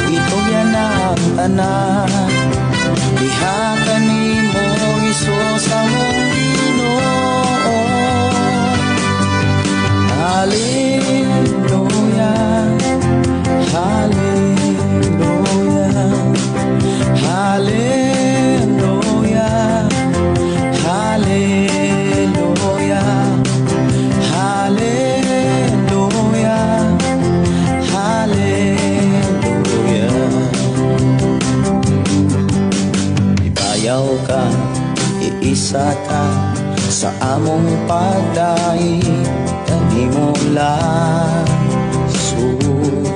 itugyan na ang tanan diha kanimo, Hesus among Ginoo. Hallelujah, Hallelujah, Hallelujah, Hallelujah, Hallelujah, Hallelujah. Ibayaw ka, iisa ka sa among pagdaig kanimo lang, Jesus.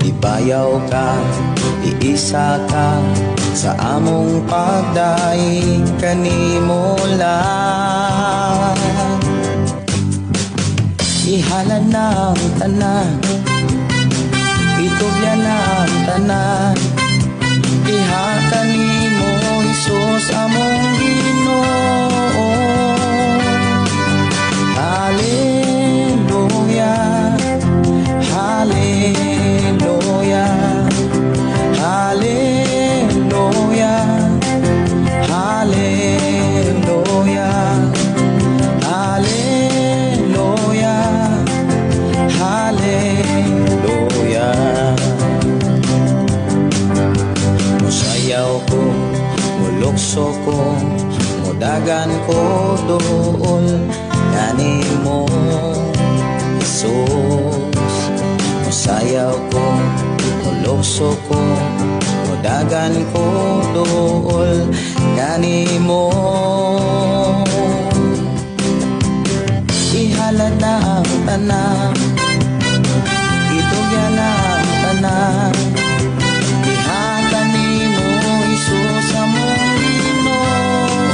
Ibayaw ka, iisa ka sa among pagdaig kanimo lang. Ihalad na ang tanan, itugyan na ang tanan diha kanimo, Hesus among Ginoo. Hallelujah, Hallelujah, Hallelujah, Hallelujah, Hallelujah, Hallelujah. Musayaw ko, mulukso ko, mudagan ko dool kanimo, Jesus. Musayaw ko, mulukso ko, mudagan ko duol kanimo. Ihalad na ang tanan, itugyan na ang tanan. Ihatag nimo, Hesus, among Ginoo.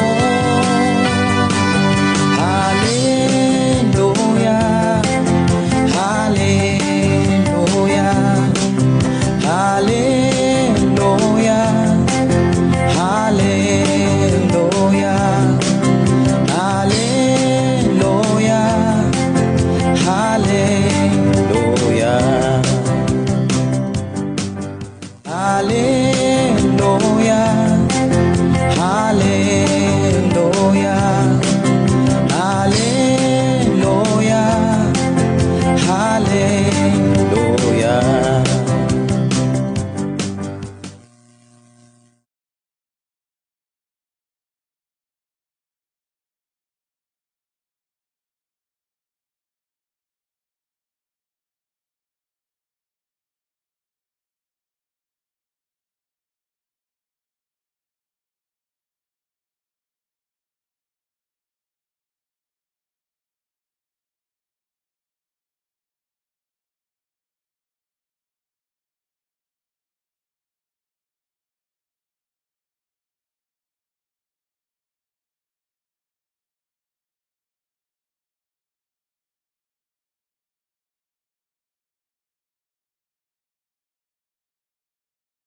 Hallelujah, Hallelujah, Hallelujah, Hallelujah, Hallelujah, Hallelujah, Hallelujah.